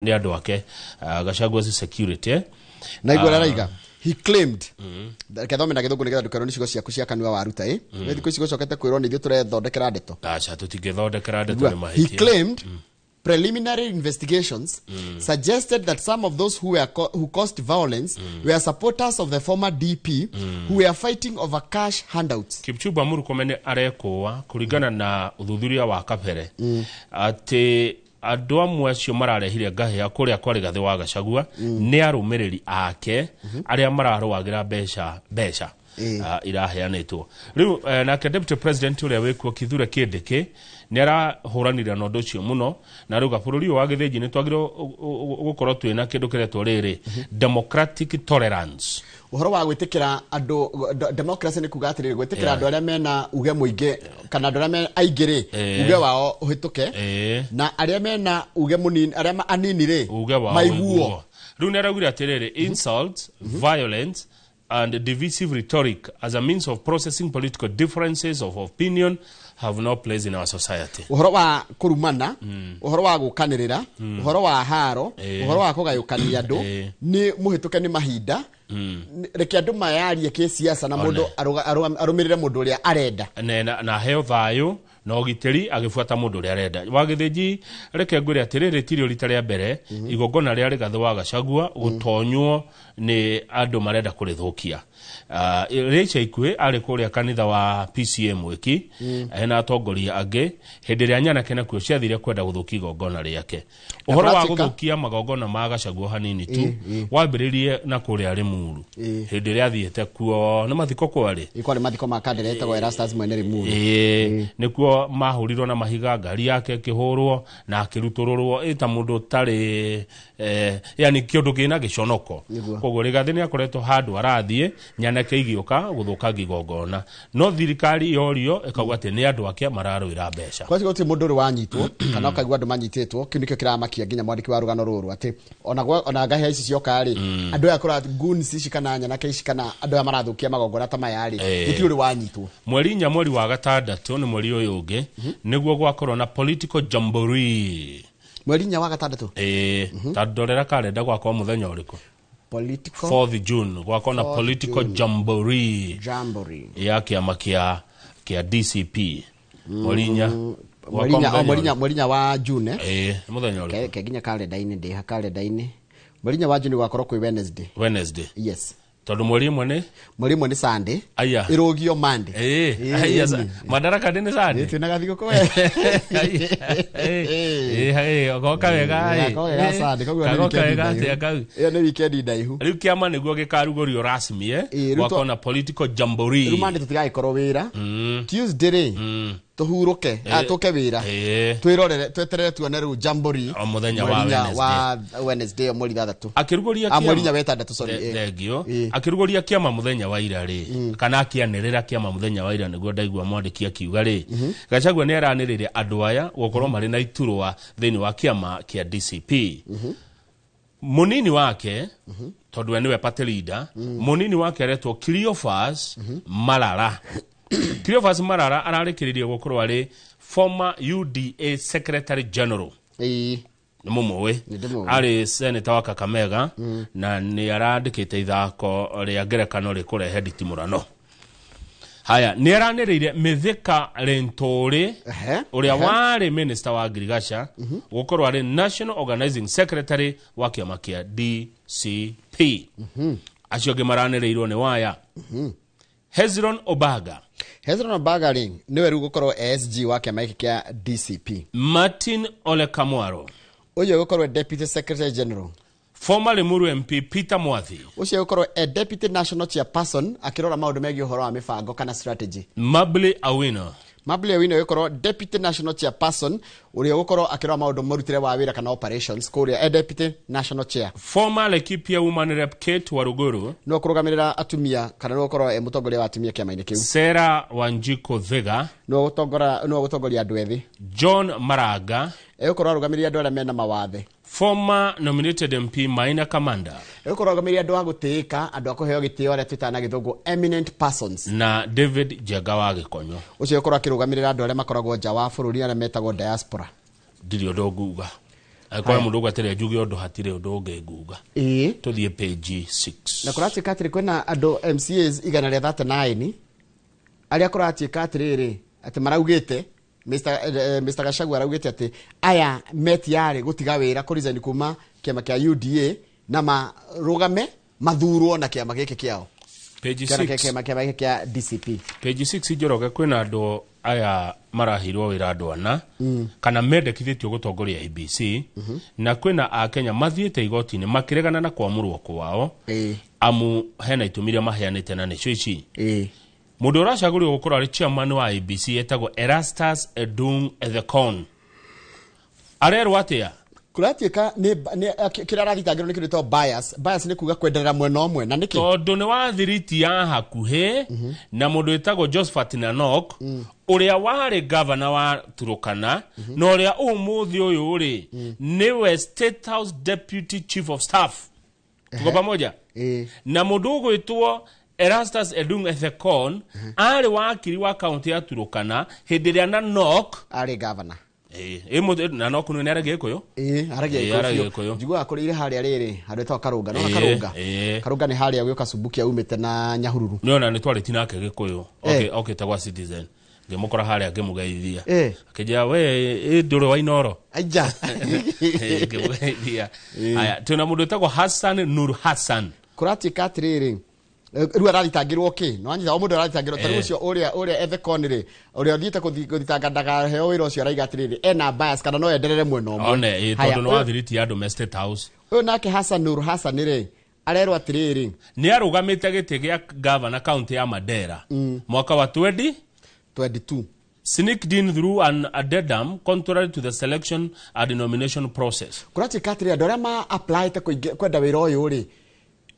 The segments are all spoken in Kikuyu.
Nĩ andũ ake, Gachagua's security. Na igua araiga, he claimed, reke thome na Gĩthũngũ nĩgetha ndũkerwo nĩ ciugo ciaku cia kanua waruta ĩ. Nĩ thikũ ici gũcokete kwĩrwo nĩ ithuĩ tũrethondekera ndeto. Aca, tũtingĩthondekera ndeto nĩ He mahĩtia. claimed preliminary investigations suggested that some of those who caused violence were supporters of the former DP who were fighting over cash handouts. Kipchumba Murkomen arekũa kũringana na ũthuthuria wa kabere atĩ andũ amwe acio mararehire ngahĩha kũrĩa kwa Rigathĩ wa Gachagua nĩ arũmĩrĩri ake arĩa mararũagĩra mbeca iraheanĩtwo rĩu. Nake deputy president ũrĩa wĩkuo, Kithure Kindiki, nĩ arahũranire na ũndũ ũcio mũno na rĩu bũrũri ũyũ wa Gĩthĩnji nĩ twagĩrĩirwo gũkorwo twĩna kĩndũ kĩretwo rĩrĩ democratic tolerance. Ũhoro wa gwĩtĩkĩra andũ, democracy nĩ kuga atĩrĩrĩ, gwĩtĩkĩra andũ arĩa mena uge mũingĩ kana andũ arĩa me aingĩ rĩ, uge wao ũhĩtũke, na arĩa mena uge mũnini, arĩa anini rĩ, uge wao maiguo. ũiguo. Rĩu nĩ araugire atĩrĩrĩ, insults, violence and divisive rhetoric as a means of processing political differences of opinion have no place in our society. Ũhoro wa kũrumana, ũhoro wa gũkanĩrĩra, ũhoro wa haro, ũhoro wa kũgayũkania andũ nĩ mũhĩtũke nĩ mahinda. Reke andũ mayarie kĩsiasa na mũndũ arũmĩrĩre mũndũ ũrĩa arenda. Na heo thayũ na ũgitĩri agĩbuata mũndũ ũrĩa arenda. Wagĩthĩnji, reke ngwĩre atĩrĩrĩ, tirio rita rĩa mbere igongona rĩa Rigathĩ wa Gachagua gũtonywo nĩ andũ marenda kũrĩthũkia. Rĩa ica ikuhĩ arĩ kũrĩa kanitha wa PCA Mwĩki hena atongoria angĩ hĩndĩ ĩrĩa nyanake nakuo ciathire kwenda gũthũkia igongona rĩake. Ũhoro wa Pratica. gũthũkia magongona ma Gachagua hanini tu wambĩrĩrie na kũrĩa Limuru hĩndĩ ĩrĩa athiĩte kuo nĩ mathiko kwarĩ. Kwarĩ mathiko ma kandere etagwo Erastus Mwene Limuru. Ĩĩ, nĩkuo mahũrirwo na mahiga, ngari yake ĩkĩhũrwo na akĩrutũrũrwo ĩ ta mũndũ ũtarĩ yani kĩũndũ kĩna gĩconoko. Koguo Rigathĩ nĩ akoretwo handũ arathiĩ nyanake igĩũka gũthũkangia igongona, no thirikari yorio ĩkauga atĩ nĩ andũ ake mararũĩra mbeca. Kwa gũtirĩ mũndũ ũrĩ wanyitwo kana ũkaigua andũ manyitĩtwo. Kĩu nĩkĩo kĩramakia nginya mwandĩki wa rũgano rũrũ atĩ ona ngahĩa ici cioka rĩ, andũ aya kũra goons ici kana nyanake ici kana andũ aya marathũkia magongona ta maya rĩ, gũtirĩ ũrĩ wanyitwo. Mweri 4 mweri wa gatandatũ, nĩ mweri ũyũ ũngĩ, nĩguo gwakorwo na political jamboree. Mweri 4 wa gatandatũ. Ĩĩ, ta ndorera karenda, gwakorwo mũthenya ũrĩkũ? Political 4th June gwakorwo na 4th political June. jamboree Jamboree ya kĩama kĩa DCP mweri 4. Mweri 4, oh, mweri 4 wa June, eh? Ĩĩ, nĩ mũthenya ũrĩkũ? Ke nginya karenda-inĩ, ndĩha karenda-inĩ. Mweri 4 wa June gwakorwo kwĩ Wednesday. Wednesday. Yes. Tondũ mweri 1 nĩ Mweri 1 nĩ Sunday. Aya. Ĩrũgio Monday. Ĩĩ, aya, Madaraka nĩ Sunday. Twĩna gathigũkũ we. Ĩĩ, goka wega ĩ. Gakorwo ga Sunday, koguo nĩ Kagoka weekend wega ndaihu. atĩa kau? Ĩyo nĩ weekend ndaihu. Rĩu kĩama nĩguo gĩkarugũrio rasmi, eh? Ĩĩ, rĩu Gwakorwo na political jamboree. Rĩu Monday tũtigagĩkorwo wĩra, Tuesday rĩ tũhurũke, tũke wĩra, twĩrorere, tweterere tuone rĩu jamboree. O mũthenya wa Mweri 4 Wednesday. wa Wednesday, mweri 6. Akĩrugũria Mweri 4 kĩama wa ĩtandatũ, sorry. Thengio. Akĩrugũria kĩama mũthenya wa ira rĩ, kana akĩanĩrĩra kĩama mũthenya wa ira, nĩguo ndaigua mwandĩki akiuga rĩ, Gachagua nĩ aranĩrĩire andũ aya gũkorwo marĩ na iturwa thĩinĩ wa kĩama kĩa DCP. Mũnini wake, tondũ we nĩwe party leader, mũnini wake aretwo Cleophas Malala. Cleophas Malala ararĩkĩrĩria gũkorwo arĩ former UDA secretary general. Nĩ mũmũĩ? Nĩ ndĩmũĩ. Arĩ senator wa Kakamega na nĩ arandĩkĩte ithako rĩa ngerekano rĩkũrehe nditimũrano. Haya, nĩ aranĩrĩire Mithika Linturi, ũrĩa warĩ minister wa ngirigaca, gũkorwo arĩ national organizing secretary wa kĩama kĩa DCP. Acio angĩ maranĩrĩirwo nĩ waya Hezron Obaga. Hezron Obaga rĩ, nĩwe rĩu gũkorwo SG wa kĩama gĩkĩ kĩa DCP. Martin Ole Kamwaro. Ũyũ gũkorwo deputy secretary general. Former Limuru MP Peter Mwathi. Ũcio gũkorwo e deputy national chairperson akĩrora maũndũ megiĩ ũhoro wa mĩbango kana strategy. Mabli Awino. Mabli Awino gũkorwo deputy national chairperson, ũrĩa gũkorwo akĩrora maũndũ mũrutĩre wa wĩra kana operations kũrĩa e deputy national chair. Former Laikipia woman rep Kate Waruguru. Nĩwe kũrũgamĩrĩra atumia kana nĩwe gũkorwo e mũtongoria wa atumia kĩama-inĩ kĩu. Sarah Wanjiko Thega. Nĩwe gũtongoria andũ ethĩ. John Maraga. Egũkorwo arũgamĩrĩire andũ arĩa mena mawathe. Former nominated MP Maina Kamanda. Egũkorwo arũgamĩrĩire andũ a gũtĩĩka, andũ a kũheo gĩtĩo, arĩa twĩtaga na Gĩthũngũ eminent persons. Na David Njenga wa Gĩkonyo. Ũcio egũkorwo akĩrũgamĩrĩra andũ arĩa makoragwo nja wa bũrũri, arĩa metagwo diaspora. Ndirĩ ũndũ nguga. Angĩkorwo mũndũ ũgweterera njuge ũndũ, hatirĩ ũndũ ũngĩ nguga. Tũthiĩ page 6. Na kũratuĩka atĩrĩ, kwĩna andũ MCAs 139 arĩa kũratuĩka atĩrĩrĩ atĩ maraugĩte Mr. Gachagua araugĩte atĩ aya metiarĩ gũtiga wĩra, kũresign kuma kĩama kĩa UDA na marũgame mathurwo na kĩama gĩkĩ kĩao. Page Kĩama 6. kĩama gĩkĩ kĩa DCP. Page 6, Njoroge, kwĩna andũ aya marahirwo wĩra, andũ ana kana mendekithĩtio gũtongoria IEBC, na kwĩna akenya mathiĩte igoti-inĩ makĩregana na kwamũrwo kwao, amu hena itũmi iria maheanĩte, na nĩcio ici. Mũndũ ũracagũrirwo gũkorwo arĩ chairman wa IEBC etagwo Erastus Edung Ethekon. Arerwo atĩa? Kũratuĩka kĩrĩa arathitangĩrwo nĩ kĩndũ gĩtagwo bias. Bias nĩ kuga kwenderera mwena ũmwe, na nĩkĩ? Tondũ nĩ wa thiriti ya hakuhĩ na mũndũ wĩtagwo Josephat Nanok, ũrĩa warĩ gavana wa Turukana na ũrĩa ũmũthĩ ũyũ rĩ nĩwe State House Deputy Chief of Staff. Tuko pamoja? Ĩĩ. Na mũndũ ũgwĩtwo Erastus Edung Ethekon arĩ wakiri wa kaunti ya Turukana hĩndĩ ĩrĩa Nanok arĩ gavana. Nanok nĩ aragia Gĩkũyũ. Ĩĩ, aragia Ĩĩ, aragia Gĩkũyũ Gĩkũyũ. biũ. Njiguaga kũrĩire harĩa rĩrĩ handũ hetagwo Karũnga, nona? Ĩĩ, Karũnga. Ĩĩ. Karũnga nĩ harĩa gwĩũka Subukia umĩte na Nyahururu. Nĩona nĩ twarĩti nake Gĩkũyũ. Eh. Okĩte gwa Citizen, ngĩmũkora harĩa, ngĩmũgeithia. Eh. Akĩnjĩra, "We ĩ ndũrĩ wa Inoro?" Aija. Ngĩmũgeithia. Aya, twĩna mũndũ wĩtagwo Hassan Nur Hassan. Kũratuĩka atĩrĩrĩ, rĩu arathitangĩrwo kĩ? Nĩwanyita, o mũndũ arathitangĩrwo ta rĩu. Eh. Ũcio ũrĩa Ethekon rĩ, ũrĩa ũthiĩte gũthitanga ndakaheo wĩra ũcio, araiga atĩrĩrĩ ena bias kana no enderere mwena ũmwe. One ĩ, Haya, tondũ nĩ wa thiriti ya andũ me State House. Ũyũ nake Hassan Nur Hassan rĩ, arerwo atĩrĩrĩ Nĩ arũgamĩte gĩtĩ gĩa gavana kaunti ya Mandera mwaka wa 20 22. Sneaked in through an addendum contrary to the selection and nomination process. Kũratuĩka atĩrĩ, andũ arĩa ma applyĩte kwenda wĩra ũyũ rĩ,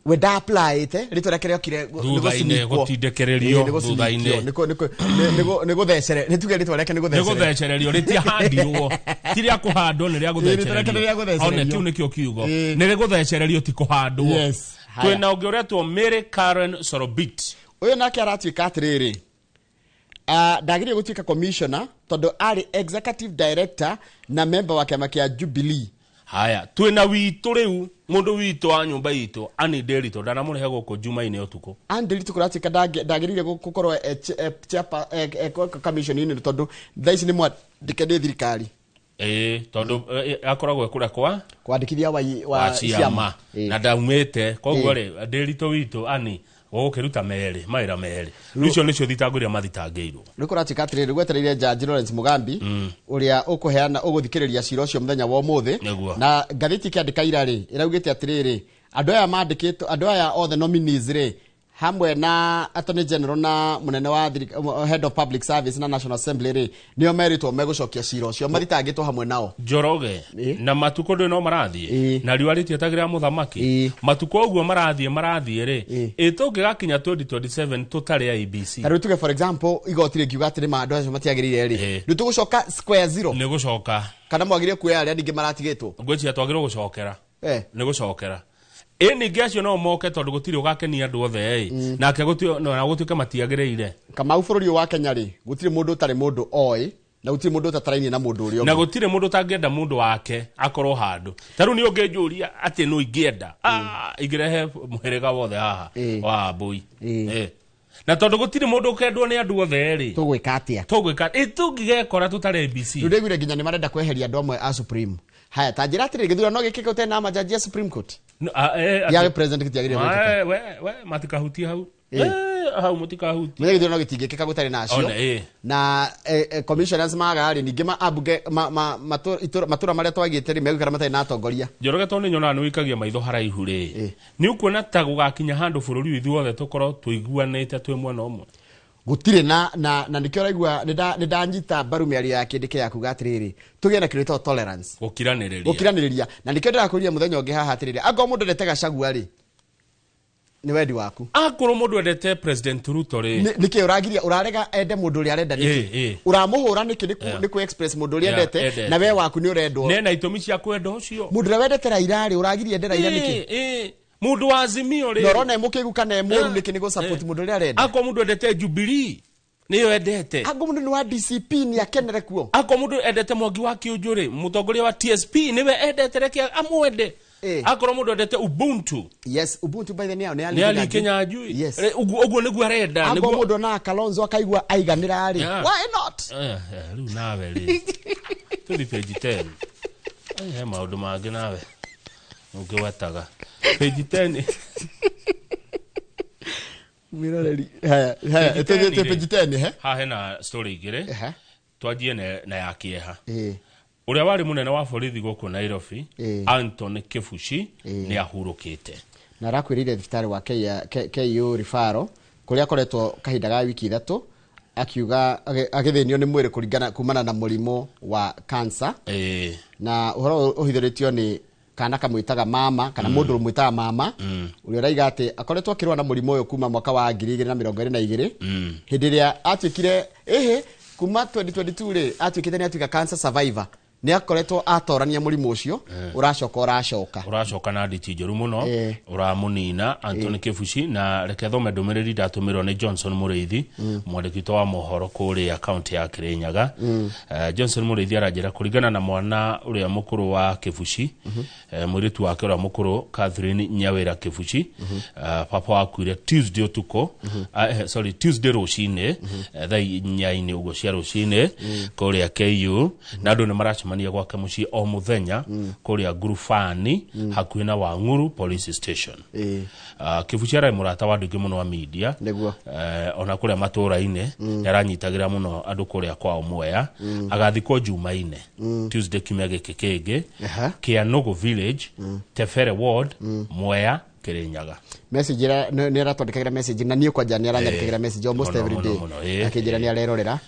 we nda applyĩte, rĩtwa rĩake rĩokire Thutha-inĩ, nĩ gũcinikwo. gũtindĩkĩrĩrio, Ĩĩ, nĩ gũcinikio, thutha-inĩ. nĩ gũthecere, nĩ tuge rĩtwa rĩake nĩ Nĩ gũthecere. gũthecererio, rĩtiahandirwo, ti rĩa kũhandwo, nĩ rĩa Ĩĩ, rĩtwa rĩake nĩ rĩa gũthecererio. gũthecererio. One, kĩu nĩkĩo kiugo. Ĩĩ. Nĩ rĩgũthecererio, ti kũhandwo. Yes, haya. Twĩna ũngĩ ũretwo Mary Karen Sorobit. Ũyũ nake aratuĩka atĩrĩrĩ, ndagĩrĩire gũtuĩka commissioner tondũ arĩ executive director na member wa kĩama kĩa Jubilee. Haya, twĩna witũ rĩu, mũndũ witũ wa nyũmba itũ, Annie Nderitu, ndanamũrehe gũkũ Jumaine ũtukũ. Anderitu kũratuĩka ndagĩrĩire gũkorwo commission-inĩ tondũ thaa ici nĩ mwandĩke nĩ thirikari. Ĩĩ, tondũ akoragwo kũrĩa kwa kwandĩkithia wa wa ciama. Ĩĩ. Na ndaumĩte koguo rĩ, Nderitu witũ Annie gũgũkĩruta merĩ mawĩra merĩ. Rĩu icio nĩcio thitango iria mathitangĩirwo. Rĩu kũratuĩka atĩrĩrĩ, gwetereire jaji Lawrence Mugambi ũrĩa ũkũheana ũgũthikĩrĩria cira ũcio mũthenya wa ũmũthĩ. Nĩguo. Na ngathĩti ĩkĩandĩka ira rĩ, ĩraugĩte atĩrĩrĩ, andũ aya mandĩkĩtwo, andũ aya othe nominees rĩ, hamwe na attorney general na mũnene wa head of public service na National Assembly rĩ, nĩo merĩtwo megũcokia cira ũcio, mathitangĩtwo hamwe nao. Njoroge, Ĩĩ. na matukũ ndũ no marathiĩ Ĩĩ. na riũa rĩtietagĩrĩra mũthamaki. Ĩĩ. Matukũ ũguo marathiĩ rĩ, Ĩĩ. ĩ tũngĩgakinya 2027 tũtarĩ IEBC? Ta rĩu tuge, for example, igoti rĩngiuga atĩrĩ ma andũ acio matiagĩrĩire rĩ, Ĩĩ. rĩu tũgũcoka square zero? Nĩ gũcoka. Kana mwagĩrĩire kuoya arĩa ningĩ maratigĩtwo? Ngwĩciria twagĩrĩirwo gũcokera. Eh. Nĩ gũcokera. Ĩ ningĩ acio no moke, tondũ gũtirĩ ũgakenia andũ othe ĩ, nake na gũtuĩke matiagĩrĩire. Kamau, bũrũri ũyũ wa Kenya rĩ, gũtirĩ mũndũ ũtarĩ mũndũ oĩ, na gũtirĩ mũndũ ũtatarainie na mũndũ ũrĩa Na ũngĩ. gũtirĩ mũndũ ũtangĩenda mũndũ wake akorwo handũ. Ta rĩu nĩ ũngĩnjũria atĩ nũ ingĩenda, ingĩrehe mũhĩrĩga wothe haha wa mbũi. Ĩĩ. Ĩ. Na tondũ gũtirĩ mũndũ ũkendwo nĩ andũ othe rĩ, Tũgwĩka atĩa? Tũgwĩka ĩ tũngĩgekora tũtarĩ IEBC? Rĩu ndaiguire nginya nĩ marenda kweheria andũ amwe a Supreme. Haya, ta njĩra atĩrĩrĩ, gĩthurano gĩkĩke ũtarĩ na majaji a Supreme Court? No, Ya president gĩtiagĩrĩire gwĩkĩka. We matikahutie hau. Ĩĩ. Hau mũtikahutie. Menya gĩthurano gĩtingĩkĩka gũtarĩ na acio. One, ĩĩ. Na commissioners maga rĩ, ningĩ ambunge matũra marĩa twagĩte rĩ, megũikara matarĩ na atongoria. Njoroge, tondũ nĩ nyonaga nĩ wĩikagia maitho haraihu rĩ, Ĩĩ. nĩ ũkuona ta gũgakinya handũ bũrũri ũyũ ithuothe tũkorwo tũiguanĩte twĩ mwena ũmwe? Gũtirĩ na nĩkĩo ũraigua nĩ ndanyita mbaru mĩario ya kĩndĩke ya kuga atĩrĩrĩ, tũgĩe na kĩndũ gĩtagwo tolerance. Gũkiranĩrĩria. Gũkiranĩrĩria. Na nĩkĩo ndĩrakũria mũthenya ũngĩ haha atĩrĩrĩ, angorwo mũndũ endete Gachagua rĩ, nĩ wendi waku. Akorwo mũndũ endete President Ruto rĩ, Nĩkĩ ũragiria, ũrarega ende mũndũ ũrĩa arenda nĩkĩ? Ĩĩ, ĩĩ. Ũramũhũra nĩkĩ? Nĩ kũ express mũndũ ũrĩa Yeah, endete, endete. na we waku nĩ ũrendwo. Nena itũmi cia kwenda ũcio. Mũndũ ũrĩa wendete Raila rĩ, ũragiria ende Raila nĩkĩ? Ĩĩ, ĩĩ. Mũndũ wa Azimio rĩ, Na ũrona e mũkĩgu kana e mũru Eh, nĩkĩ? Nĩ gũ support eh. mũndũ ũrĩa arenda. Akorwo mũndũ endete Jubilee Nĩyo endete. Ango mundu ni wa DCP ni akenere kuo. Ako mundu endete Mwangi wa Kiunju ri, mutongoria wa TSP niwe endete, reke amwende. Akorwo mundu endete Ubuntu. Yes, Ubuntu by the name ni Ali Ali Kinyanjui. Yes. Uguo niguo arenda. Ango mundu na Kalonzo akaigua aiganira ri. Why not? Riu nawe ri. Tuthi page 10. He maundu mangi nawe. Ungĩwetaga. Page 10. Mwiroreri. Haya, haya, tũthiĩte page 10 he. Ha hena story igĩrĩ. Twanjie na ya kĩeha. Ũrĩa warĩ mũnene wa borithi gũkũ Nairobi, Anthony Kibuchi, nĩ ahurũkĩte. Na arakwĩrĩire thibitarĩ wa KU Referral kũrĩa akoretwo kahinda ga wiki 3 akiuga agĩthĩnio nĩ mwĩrĩ kũringana kumana na mũrimũ wa cancer. Na ũhoro ũhithũrĩtio nĩ kana kamwĩtaga mama kana mũndũ ũmwĩtaga mama ũrĩa ũraiga atĩ akoretwo akĩrũa na mũrimũ ũyũ kuma mwaka wa 2022 hĩndĩ ĩrĩa atuĩkire kuma 2022 rĩ atuĩkĩte nĩ atuĩka cancer survivor. Nĩ akoretwo atorania mũrimũ ũcio ũracoka na nditi njũru mũno ũramũnina Anthony Kibuchi. Na reke thome ndũmĩrĩri ndatũmĩrwo nĩ Johnson Mũrĩithi, mwandĩki wa mohoro kũrĩa kaunti ya Kirinyaga. Johnson Mũrĩithi aranjĩra kũringana na mwana ũrĩa mũkũrũ wa Kibuchi, mũirĩtu wake ũrĩa mũkũrũ Catherine Nyawĩra Kibuchi, papa wakuire Tuesday ũtukũ, sorry Tuesday rũcinĩ, thaa 4 ũguo cia rũcinĩ kũrĩa KU, na andũ nĩ maracemania gwake mũciĩ o mũthenya kũrĩa Ngurubani hakuhĩ na Wang'uru police station. Kibuchi ararĩ mũrata wa andũ aingĩ mũno wa media ona kũrĩa matũũra-inĩ nĩ aranyitagĩra mũno andũ kũrĩa kwao Mwea. Agathikwo Jumaine, Tuesday kiumia gĩkĩ kĩngĩ, Kĩanũgũ village, Tebere ward, Mwea, Kirinyaga. Message ira nĩ aratwandĩkagĩra message na niĩ kwanja nĩ aranyandĩkagĩra message almost every day akĩnjĩra nĩ arerorera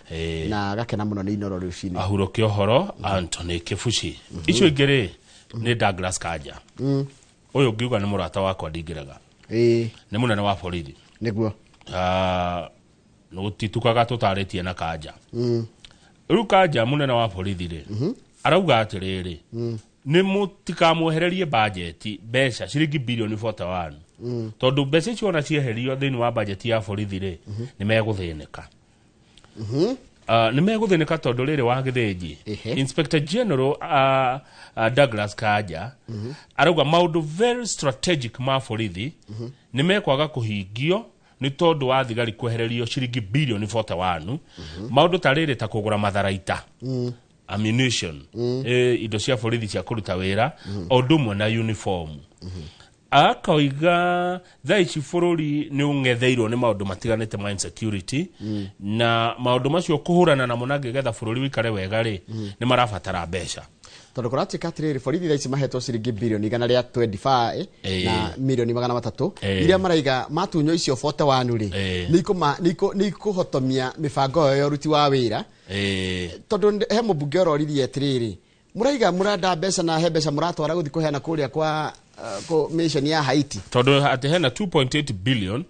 na agakena mũno nĩ Inoro rũcinĩ. Ahurũke ũhoro Anthony Kibuchi. Icio ingĩ rĩ nĩ Douglas Kanja. Ũyũ ngiuga nĩ mũrata wakwa ndingĩrega. Nĩ mũnene wa borithi. Nĩguo. Nĩgũtitukaga tũtarĩtie na Kanja. Rĩu Kanja mũnene wa borithi rĩ arauga atĩrĩrĩ, nĩ mũtikamwehererie bajeti mbeca ciringi bilioni 41 tondũ mbeca icio ona cieherio thĩinĩ wa bajeti ya borithi rĩ nĩ megũthĩnĩka. Nĩ megũthĩnĩka tondũ rĩrĩ wa Gĩthĩnji, Inspector General Douglas Kanja arauga maũndũ very strategic ma borithi nĩ mekwaga kũhingio nĩ tondũ wa thigari kwehererio ciringi bilioni 41. Maũndũ ta rĩrĩ ta kũgũra matharaita, ammunition, indo cia borithi cia kũruta wĩra, o ũndũ ũmwe na uniform. Akoiga thaa ici bũrũri nĩ ũng'etheirwo nĩ maũndũ matiganĩte ma insecurity, na maũndũ macio kũhũrana namo na nĩgetha bũrũri wĩikare wega rĩ nĩ marabatara mbeca. Tondũ kũratuĩka atĩrĩrĩ borithi thaa ici mahetwo ciringi bilioni 125 na milioni 300 iria maraiga matunyo icio 41 rĩ nĩ ikũhotomia mĩbango ya ũruti wa wĩra. Tondũ he mũmbunge ũroririe atĩrĩrĩ, mũraiga mũrenda mbeca na he mbeca mũratwara gũthiĩ kũheana kũrĩa kwa mission ya Haiti, tondũ atĩ hena 2.8 billion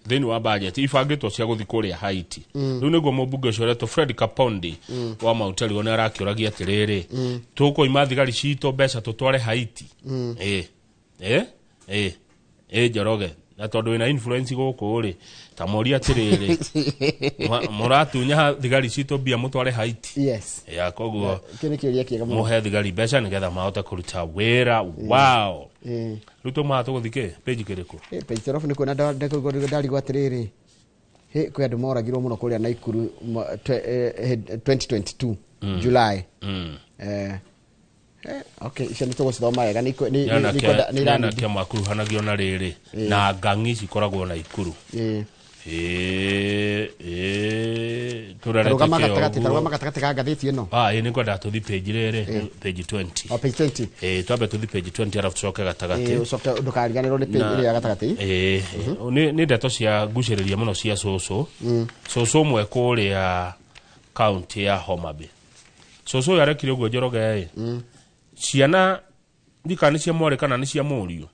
thĩinĩ wa budget ibangĩtwo cia gũthiĩ kũrĩa Haiti. Rĩu nĩguo mũmbunge ũcio ũretwo Fred Kapondi wa Mount Elgon nĩ arakĩũragia atĩrĩrĩ, tũkũima thigari citũ mbeca tũtware Haiti? Njoroge, na tondũ wĩna influence gũkũ rĩ, ta moria atĩrĩrĩ, mũratunya thigari citũ mbia mũtware Haiti? Yes. Ya koguo kĩu nĩ kĩũria kĩega mũno. Mũhe thigari mbeca nĩgetha mahote kũruta wĩra wao. Rĩu tũmaha tũgũthiĩ kĩ page kĩrĩkũ? Page 12 nĩ kuona ndarigwo atĩrĩrĩ, kwĩ andũ moragirwo mũno kũrĩa Naikuru 2022 July. Okay, icio nĩ tũgũcithoma wega nĩ nĩ makuruhanagio na rĩrĩ na ngang'i cikoragwo Naikuru. Tarũgama gatagatĩ ka ngathĩti ĩno. Nĩ ngwenda tũthiĩ page rĩrĩ, page 20. O page 20. Twambe tũthiĩ page 20 arabu tũcoke gatagatĩ. Ũcoke ndũkariganĩrwo nĩ page ĩrĩa ya gatagatĩ. Nĩ ndeto cia ngucĩrĩria mũno cia cũcũ. Cũcũ ũmwe kũrĩa kaunti ya Homa Bay. Cũcũ ũyũ arekire ũguo Njoroge ĩ. Ciana ndika nĩ cia mwarĩ kana nĩ cia mũriũ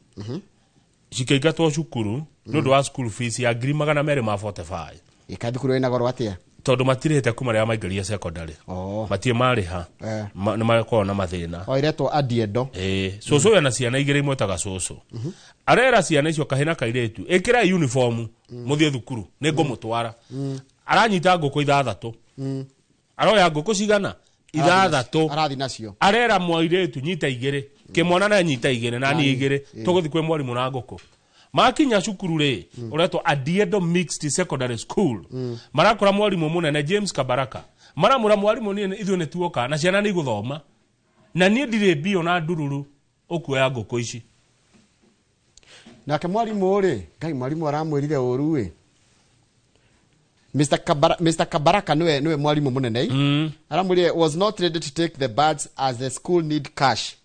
cikĩingatwo cukuru nĩ ũndũ wa school fees ya 245,000. Ĩka thukuru ĩna goro atĩa? Tondũ matirĩhĩte kuma rĩrĩa maingĩrire secondary. Matirĩ marĩha. Nĩ makoragwo na mathĩna. O iretwo Adiendo. Cũcũ ũyũ ena ciana igĩrĩ imwĩtaga cũcũ. Arera ciana icio kahĩ na kairĩtu, ĩkĩrai uniform mũthiĩ thukuru nĩ ngũmũtwara. Aranyita ngũkũ ithathatũ. Aroya ngũkũ cigana? Ithathatũ. Arathi nacio. Arera mwairĩtu nyita igĩrĩ. Kĩmwana na nyita igĩrĩ na niĩ igĩrĩ. Tũgũthiĩ kwĩ mwarimũ na ngũkũ. Makinya cukuru rĩ, ũretwo Adiedo Mixed Secondary School. Marakora mwarimũ mũnene James Kabaraka. Maramũra mwarimũ niĩ ithuĩ nĩ tuoka na ciana nĩ igũthoma. Na niĩ ndirĩ mbio na ndururu ũkuoya ngũkũ ici. Nake mwarimũ rĩ, Ngai mwarimũ aramwĩrire ũru ĩ. Mr. Kabaraka niwe mwarimu munene. Aramwĩrire was not ready to take the birds as the school need cash.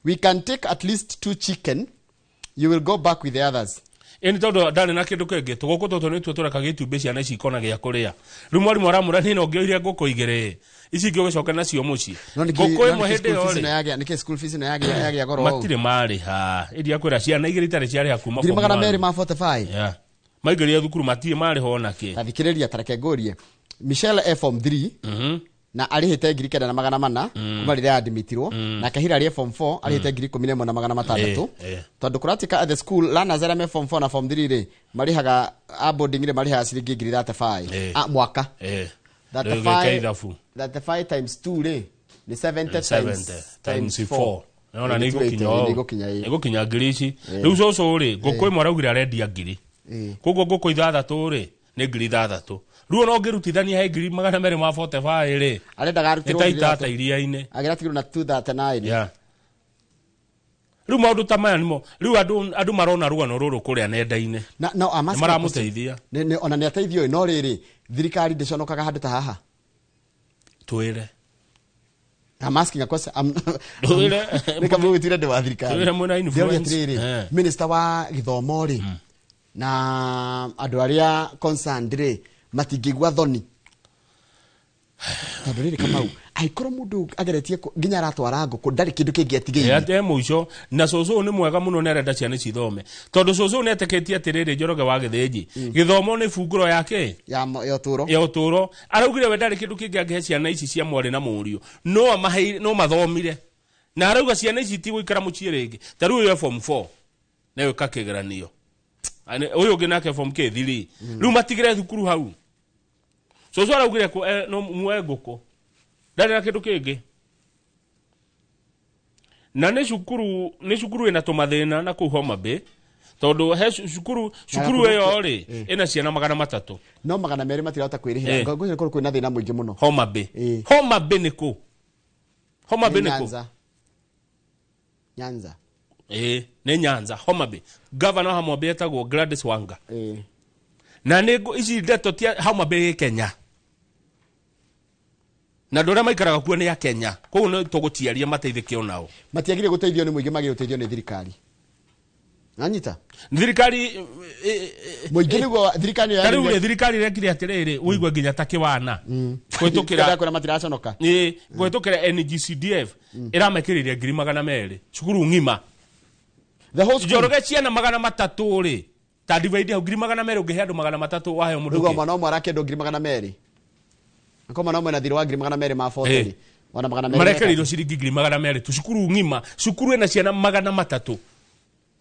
We can take at least 2 chicken. You will go back with the others. Ĩni tondũ ndarĩ na kĩndũ kĩngĩ tũgũkũ tũtũ nĩtuo tũrekagia itumbĩ ciana ici ikona gĩa kũrĩa. Rĩu mwarimũ aramwĩra niĩ no ngĩoire ngũkũ igĩrĩ ici ingĩ ũgĩcoke nacio mũciĩ. Ngũkũ ĩmwe hĩndĩ ĩyo rĩ, nĩkĩ school fees ĩno yagĩa goro ũũ? Matirĩ marĩha. Ĩndĩ akwĩra ciana igĩrĩ itarĩ ciarĩha kuma Ngiri form magana one. merĩ ma 45. Yeah. Maingĩrire thukuru matirĩ marĩha ona kĩ. Ta thikĩrĩria, ta reke ngũrie. Michelle e form 3 na arĩhĩte 9,400 kuma rĩrĩa admitirwo, nake Hilary e form 4 arĩhĩte 11,600. Tondũ kũratika at the school learners arĩa me form 4 na form 3 rĩ marĩhaga a boarding rĩ marĩhaga ciringi ngiri 35 mwaka. Rĩu gĩka ithabu. 35 times 2 rĩ nĩ 70 times 4. Nĩwona nĩ igũkinya ũũ. Nĩ igũkinya ĩ. Nĩ igũkinya ngiri ici. Rĩu cũcũ rĩ, ngũkũ ĩmwe araugire arendia ngiri. Koguo ngũkũ ithathatũ rĩ nĩ ngiri ithathatũ. Rĩu ona ũngĩrutithania he ngiri magana merĩ ma 45 rĩ, Arendaga arutĩrwo nĩ ta ngiri itata ithatũ. iria-inĩ. Agĩratigirwo na 239. Yeah. Rĩu maũndũ ta maya nĩmo rĩu andũ marona rũgano rũrũ kũrĩa nenda-inĩ. Na, no, I'm asking Nĩ maramũteithia. Ona nĩ ateithio ĩ, no rĩrĩ thirikari ndĩconokaga handũ ta haha. Twĩre. I'm asking a question. Twĩre. Nĩ kama ũgĩtire ndĩ wa thirikari. Twĩre mwĩna Ndĩroria influence. atĩrĩrĩ, minister wa gĩthomo rĩ, na andũ arĩa concerned rĩ, matingĩigua thoni. Tondũ rĩrĩ Kamau, angĩkorwo mũndũ ageretie nginya aratwara ngũkũ, ndarĩ kĩndũ kĩngĩ atigĩire. Ate mũico, na cũcũ nĩ mwega mũno nĩ arenda ciana ici ithome. Tondũ cũcũ nĩ etĩkĩtie atĩrĩrĩ, Njoroge wa Gĩthĩnji, gĩthomo nĩ bungũro ya kĩ? Ya ya ũtũũro. Ya ũtũũro. Araugire we ndarĩ kĩndũ kĩngĩ angĩhe ciana ici cia mwarĩ na mũriũ. No amaheire, no mathomire. Na arauga ciana ici itigũikara mũciĩ rĩngĩ. Ta rĩu ũyũ e form 4. Na ĩka kĩgeranio. Ũyũ ũngĩ nake form K 3. Rĩu matigĩre thukuru hau. Cũcũ araugire no muoe ngũkũ. Ndarĩ na kĩndũ kĩngĩ. Na nĩ cukuru ĩna tũmathĩna na kũu Homa Bay. Tondũ he cukuru ĩyo rĩ, ĩna ciana magana matatũ. No magana merĩ matirahota kwĩrĩhĩra. Ngwĩciria korwo kwĩna thĩna mũingĩ mũno. Homa Bay. Homa Bay nĩ kũ? Homa Bay nĩ kũ? Nyanza. Nyanza. Nĩ Nyanza, Homa Bay. Governor wa Homa Bay etagwo Gladys Wanga. Na nĩ ici ndeto ti Homa Bay Kenya. Na andũ arĩa maikaraga kuo nĩ a Kenya. Koguo nĩ tũgũtiaria mateithĩke onao. Matiagĩrĩire gũteithio nĩ mũingĩ, magĩrĩire gũteithio nĩ thirikari. Nanyita? Thirikari, Mũingĩ nĩguo thirikari nĩyo Ta rĩu yagĩrĩire rĩ, thirikari ĩrekire atĩrĩrĩ, ũigue nginya ta kĩwana. Kũhĩtũkĩra Kĩrĩa kwĩra matiraconoka. Ĩ, kũhĩtũkĩra NGCDF, ĩramekĩrĩria ngiri magana merĩ, cukuru ng'ima. The whole school. Njoroge ciana magana matatũ rĩ, ta divide hau ngiri magana merĩ ũngĩhe andũ magana matatũ waheo mũndũ Rĩu kĩ? mwana ũmwe arakĩendwo ngiri magana merĩ. Ako mwana ũmwe na thirĩ wa ngiri magana merĩ ma forty rĩ. Wana magana merĩ Marekereirio ciringi ngiri magana merĩ tu cukuru ng'ima, cukuru ĩna ciana magana matatũ.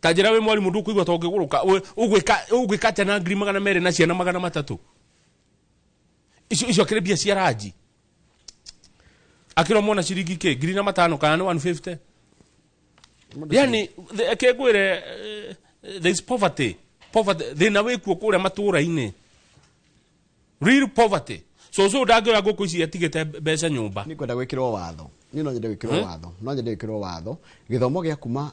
Ta njĩra wĩ mwarimũ ndũkũigua ta ũngĩgũrũka, ũgwĩka atĩa na ngiri magana merĩ na ciana magana matatũ? Icio akĩrĩ mbia cia ranji. Akĩrwo mwana ciringi kĩ? Ngiri na matano kana nĩ 150? Yani, kĩngwĩre, there is poverty. Poverty, thĩna wĩkuo kũrĩa matũũra-inĩ. Real poverty. Cũcũ ndangĩoya ngũkũ ici atigĩte mbeca nyũmba. Nĩ ngwenda gwĩkĩrwo watho. Niĩ no nyende gwĩkĩrwo watho. No nyende gwĩkĩrwo watho. Gĩthomo gĩa kuma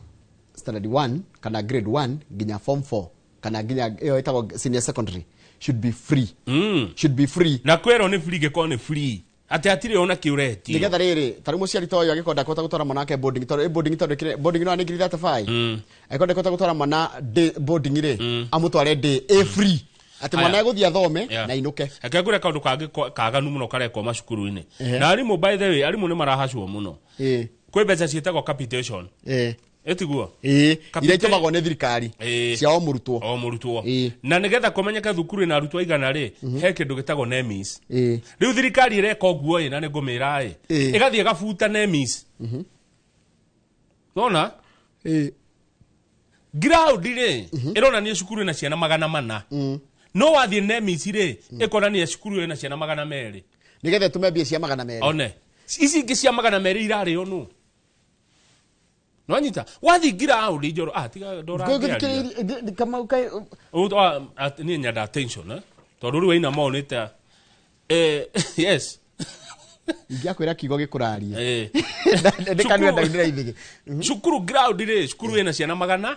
standard 1 kana grade 1 nginya form 4 kana nginya ĩyo ĩtagwo senior secondary should be free. Should be free. Na kwĩrwo nĩ free gĩkorwo nĩ free. Atĩ hatirĩ ona kĩ ũretio. Nĩgetha rĩrĩ, ta rĩu mũciari ta ũyũ angĩkorwo ndakũhota gũtwara mwana wake boarding, tondũ boarding, tondũ kĩrĩa, boarding no nĩ ngiri 35. Angĩkorwo ndakũhota gũtwara mwana day boarding rĩ, amũtware day ĩ free. Atĩ mwana egũthiĩ athome na ainũke. Reke ngwĩre kaũndũ kangĩ kaganu mũno karekwo macukuru-inĩ. Na arimũ, by the way, arimũ nĩ marahacwo mũno. Kwĩ mbeca ciĩtagwo capitation. Ĩtiguo? Iria itũmagwo nĩ thirikari cia o mũrutwo. O mũrutwo. Na nĩgetha kũmenyeke thukuru ĩna arutwo aigana rĩ, he kĩndũ gĩtagwo NEMIS. Rĩu thirikari ĩreka ũguo ĩ, na nĩ ngũmĩra ĩ. Ĩgathiĩ ĩgabuta NEMIS. Nona? Ground rĩ, ĩronania cukuru ĩna ciana magana mana. No wathiĩ NEMIS rĩ, ĩkonania cukuru ĩyo ĩna ciana 200. Nĩgetha ĩtũme mbia cia 200. One ici ingĩ cia 200 irarĩo nũ? Nwanyita wathiĩ ground njoro, tiga ndora ngĩaria. Kamau kai. Niĩ nyenda attention, eh? Tondũ rĩu aina monĩte, yes. Ingĩakwĩra kiugo gĩkũrarie. Eh. Nĩ kanua ndaunĩra ithigi. Cukuru ground rĩ, cukuru ĩna ciana 400.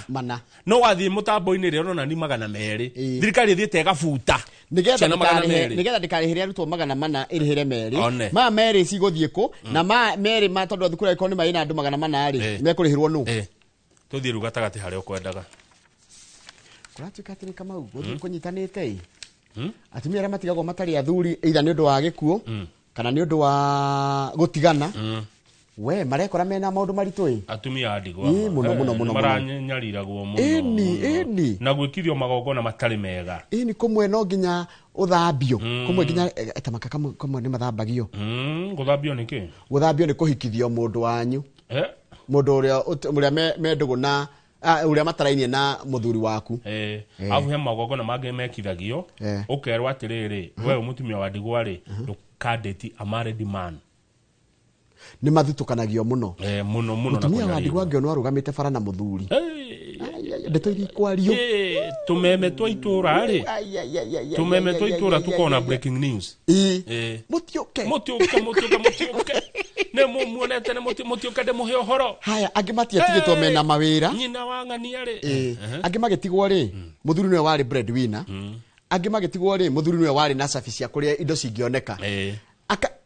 Mana. No wathiĩ mũtambo-inĩ rĩ, ũrona ni 200. Ĩĩ. Thirikari ĩthiĩte ĩgabuta Nĩgetha ciana 200. Nĩgetha ndĩkarĩhĩre arutwo 400 ĩrĩhĩre merĩ. One. Maya merĩ cigũthiĩ kũ? Na maya merĩ ma tondũ thukuru angĩkorwo nĩ marĩ na andũ 400 rĩ, mekũrĩhĩrwo nũ? Eh. Tũthiĩ rĩu gatagatĩ harĩa ũkwendaga. Kũratuĩka atĩrĩ Kamau, gũthiĩ kũnyitanĩte ĩ. Atumia arĩa matigagwo matarĩ athuri either nĩ ũndũ wa gĩkuũ kana nĩ ũndũ wa gũtigana, we marekora mena maũndũ maritũ ĩ. Atumia a ndigwa Ĩ, mũno, mũno, mũno, mũno. Maranyariragwo mũno. Ĩni, Mũno. ĩni. Na gwĩkithio magongona matarĩ mega. Ĩ, nĩ kũmwe no nginya ũthambio, kũmwe nginya tamaka kamwe nĩ mathambagio. Gũthambio nĩ kĩ? Gũthambio nĩ kũhikithio mũndũ wanyu. Eh? Mũndũ ũrĩa ũrĩa me ndũgũ na ũrĩa matarainie na mũthuri waku. Abu he magongona mangĩ mekithagio. Ũkerwo atĩrĩrĩ, we wĩ mũtumia wa ndigwa rĩ, ndũkandĩti a married man. Nĩ mathutũkanagio mũno. Mũno mũno na Mũtumia wa ndigwa kũnyarirwo. angĩonwo arũgamĩte bara na mũthuri. Hey. Ai, ai, ndeto iria ikwario. Tũmeme twa itũra rĩ. Ai, ai, ai, ai, ai, Tũmeme ai, twa ai, itũra ai, tukona ai, ai. breaking news. Ĩ. Mũtiũke, Mũtiũke. mũtiũke, mũtiũke. Nĩ mũmuonete nĩ mũtiũke ndĩmũhe ũhoro. Haya, angĩ matiatigĩtwo mena mawĩra. Nyina wa ng'ania rĩ. Ĩ. Angĩ magĩtigwo rĩ, mũthuri nĩwe warĩ breadwinner. Angĩ magĩtigwo rĩ, mũthuri nĩwe warĩ na cabi cia kũrĩa indo cingĩoneka.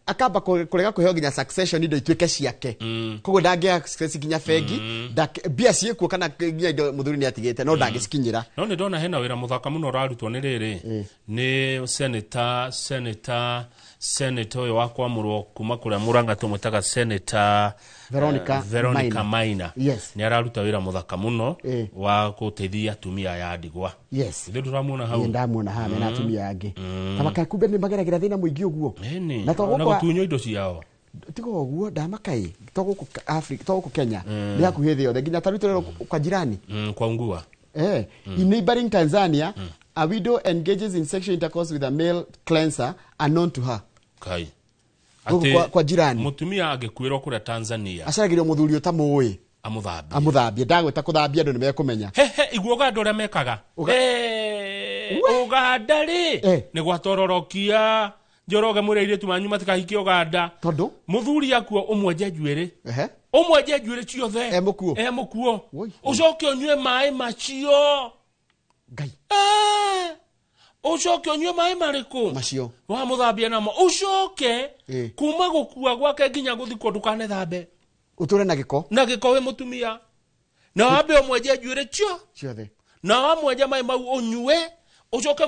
Akamba kũrega kũheo nginya succession indo ituĩke ciake. Koguo ndangĩ access nginya bengi, mbia ciĩkuo kana nginya indo mũthuri nĩ atigĩte no ndangĩcikinyĩra. No nĩ ndona hena wĩra mũthaka mũno ũrarutwo nĩ rĩrĩ, nĩ senator ũyũ wa kwamũrwo kuma kũrĩa Mũrang'a tũmwĩtaga Senator Veronica Veronica Maina. Maina. Yes. Nĩ araruta wĩra mũthaka mũno wa gũteithia atumia aya a ndigwa. Yes. Ithuĩ ndũramuona hau? Ĩ, ndamuona haha mena atumia angĩ. Ta kumbe nĩ mageragĩra thĩna mũingĩ ũguo. Ĩni. Na to Na gũkũ gũtunywo indo ciao. Tiga ũguo ndamaka ĩ, to gũkũ Africa, to gũkũ Kenya, nĩ hakuhĩ thĩ yothe nginya ta rĩu tũrerwo kwa jirani. Kwa ngua. In neighboring Tanzania, a widow engages in sexual intercourse with a male cleanser unknown to her. Kai. Gũkũ kwa jirani. Mũtumia angĩkuĩrwo kũrĩa Tanzania. Acaragĩrio mũthuri ũtamũĩ. Amũthambie. Amũthambie. Ndagwĩta kũthambia andũ nĩmekũmenya. He, igua Ũganda ũrĩa mekaga. Ũganda rĩ, nĩ gwatororokia. Njoroge mwĩre airĩtu manyu matikahikie Ũganda. Tondũ? Mũthuri akuo ũmwenje njuĩrĩ. Ũmwenje njuĩrĩ ciothe. E mũkuo. E mũkuo. Woi. Ũcoke ũnyue maĩ macio. Ngai. Ũcoke ũnyue maĩ marĩkũ? Macio. Wamũthambia namo. Ũcoke kuma gũkua gwake nginya gũthikwo ndũkanethambe. Ũtũre na gĩko. Na gĩko wĩ mũtumia. Na wambe ũmwenje njuĩrĩ cio. Ciothe. Na wamwenja maĩ mau ũnyue. Ũcoke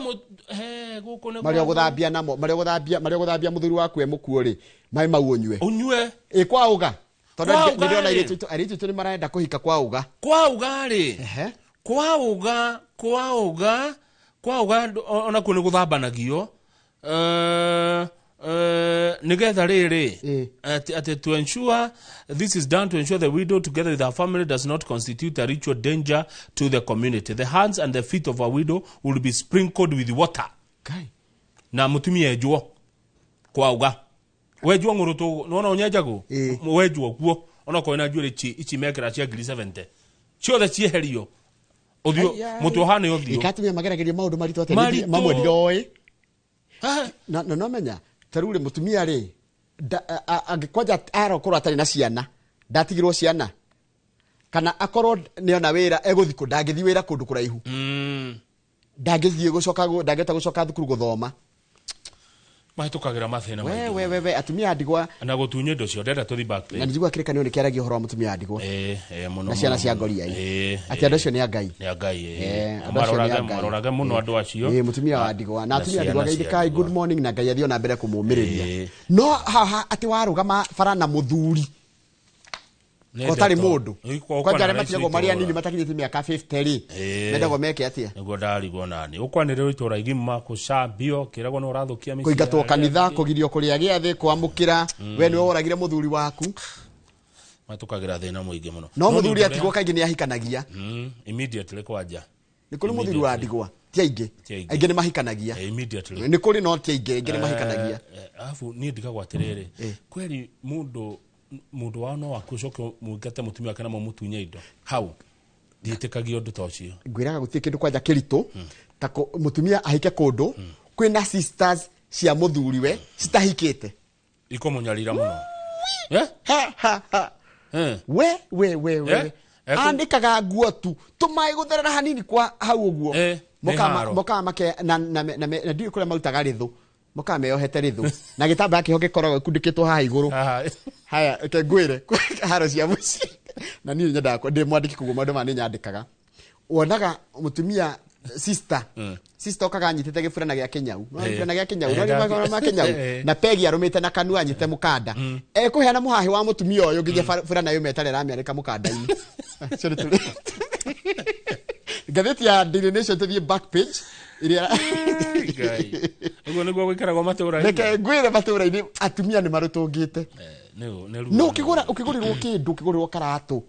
he, gũkũ nĩ Marĩa kwa- ũgũthambia namo, marĩa ũgũthambia, marĩa ũgũthambia mũthuri waku e mũkuo rĩ, maĩ mau ũnyue. Ũnyue. Ĩ, kwa ũga. Tondũ Kwa ũga nĩndĩrona rĩ. airĩtu aitũ nĩ marenda kũhika kwa ũga. Kwa ũga rĩ. Kwa ũga, kwa ũga, kwa ũga onakuo nĩ gũthambanagio. Nĩgetha rĩrĩ, atĩ to ensure this is done to ensure the widow together with her family does not constitute a ritual danger to the community. The hands and the feet of a widow will be sprinkled with water. Kai. Na mũtumia enjwo kwa uga. Wenjwo ng'ũrũ tũ, nĩwona ũnyenjagwo? Wenjwo kuo. Onokorwo na njuĩrĩ ici mekĩra cia ngiri 70. Ciothe cieherio. Ũthiũ, Ai, ai. mũtwe ũhana ũthiũ. Ĩka atumia mageragĩrio maũndũ maritũ atĩa? Maritũ. Mamwe ndiroĩ. Na no menya, ta rĩu rĩ, mũtumia rĩ, angĩkwanja arokorwo atarĩ na ciana, ndatigirwo ciana. Kana akorwo nĩona wĩra, egũthiĩ kũ, ndangĩthiĩ wĩra kũndũ kũraihu. Ndangĩthiĩ gũcoka ndangĩhota gũcoka thukuru gũthoma. Mahĩtũkagĩra mathĩna We, maingĩ. we, we, we, atumia a ndigwa. Na gũtunywo indo cio, ndĩrenda tũthiĩ back Na page. nĩnjiguaga kĩrĩkanĩro nĩkĩaragia ũhoro wa mũtumia wa ndigwa. Mũno, Na ciana mũno, cia mũno. ngoria ĩ. Atĩ andũ acio nĩ a Ngai. Nĩ a Ngai, Andũ acio nĩ a Ngai. Marorage mũno andũ acio. Mũtumia wa ndigwa. Na atumia a Na ndigwa ciana geithĩkai, cia good ndigwa. morning, na Ngai athiĩ ona mbere kũmũmĩrĩria. No haha atĩ warũgama bara na mũthuri. Nĩ Ko tarĩ ndeto. mũndũ. Ĩ, kwa Kwanja arĩa ũkwana matigagwo raici marĩ anini itũũra. matakinyĩtie mĩaka 50 rĩ, mendagwo meke atĩa? Nĩguo ndarigwo nani. Ũkwanĩrĩrwo itũũra igima, kũcambio, kĩragwo nĩ ũrathũkia mĩciĩ Kũingatwo ya arĩa kanitha, angĩ. kũgirio kũrĩa gĩathĩ, kwamũkĩra, we nĩwe woragire mũthuri waku. Matũkagĩra thĩna mũingĩ mũno. No No mũthuri nĩ ũndũ atigwo kaingĩ nĩ ahikanagia. Immediately kwanja. Nĩ kũrĩ mũthuri wa ndigwa. Ti aingĩ. Ti aingĩ. Aingĩ nĩ mahikanagia. Immediately. Nĩ kũrĩ no ti aingĩ, aingĩ nĩ mahikanagia. Alafu niĩ ndigagwo atĩrĩrĩ, kweri mũndũ wao no waku ũcoke mũingate mũtumia wake na mũmũtunye indo hau, ndiĩtĩkagia ũndũ ta ũcio. Ngwĩraga gũtirĩ kĩndũ kwanja kĩritũ ta mũtumia ahike kũndũ kwĩna sisters cia mũthuriwe citahikĩte. Ikũmũnyarira mũno. Eh? Ha, ha, ha. Eh. We we we we. Eh? Andĩkaga nguo tu tũmaĩ gũtherera hanini kwa hau ũguo. Nĩ haro. Mokaga make na ndiũĩ kũrĩa marutaga rĩthũ, mokaga meyohete rĩthũ na gĩtambaya kĩho gĩkoragwo gĩkundĩkĩtwo haha igũrũ. Haha. Haya, reke ngwĩre haro cia mũciĩ, na niĩ nyendaga ndĩ mwandĩki, koguo maũndũ maya nĩ nyandĩkaga. Wonaga mũtumia sister okaga anyitĩte gĩburana gĩa kĩnyau. No gĩburana gĩa kĩnyau, no gĩburana gĩa kĩnyau. Na pegi arũmĩte na kanua anyite mũkanda. Ekũheana mũhahĩ wa mũtumia ũyũ nginya burana yũme ĩtarĩ ĩramĩanĩka mũkanda-inĩ. Sorry, ngathĩti ya Daily Nation, tũthiĩ back page ĩrĩa Ngai. Ũguo nĩguo gũikaragwo matũũra-inĩ. Reke ngwĩre, matũũra-inĩ atumia nĩ marũtũngĩte. Nĩ ruo. No ũkĩgũra, ũkĩgũrĩrwo kĩndũ, ũkĩgũrĩrwo karatũ,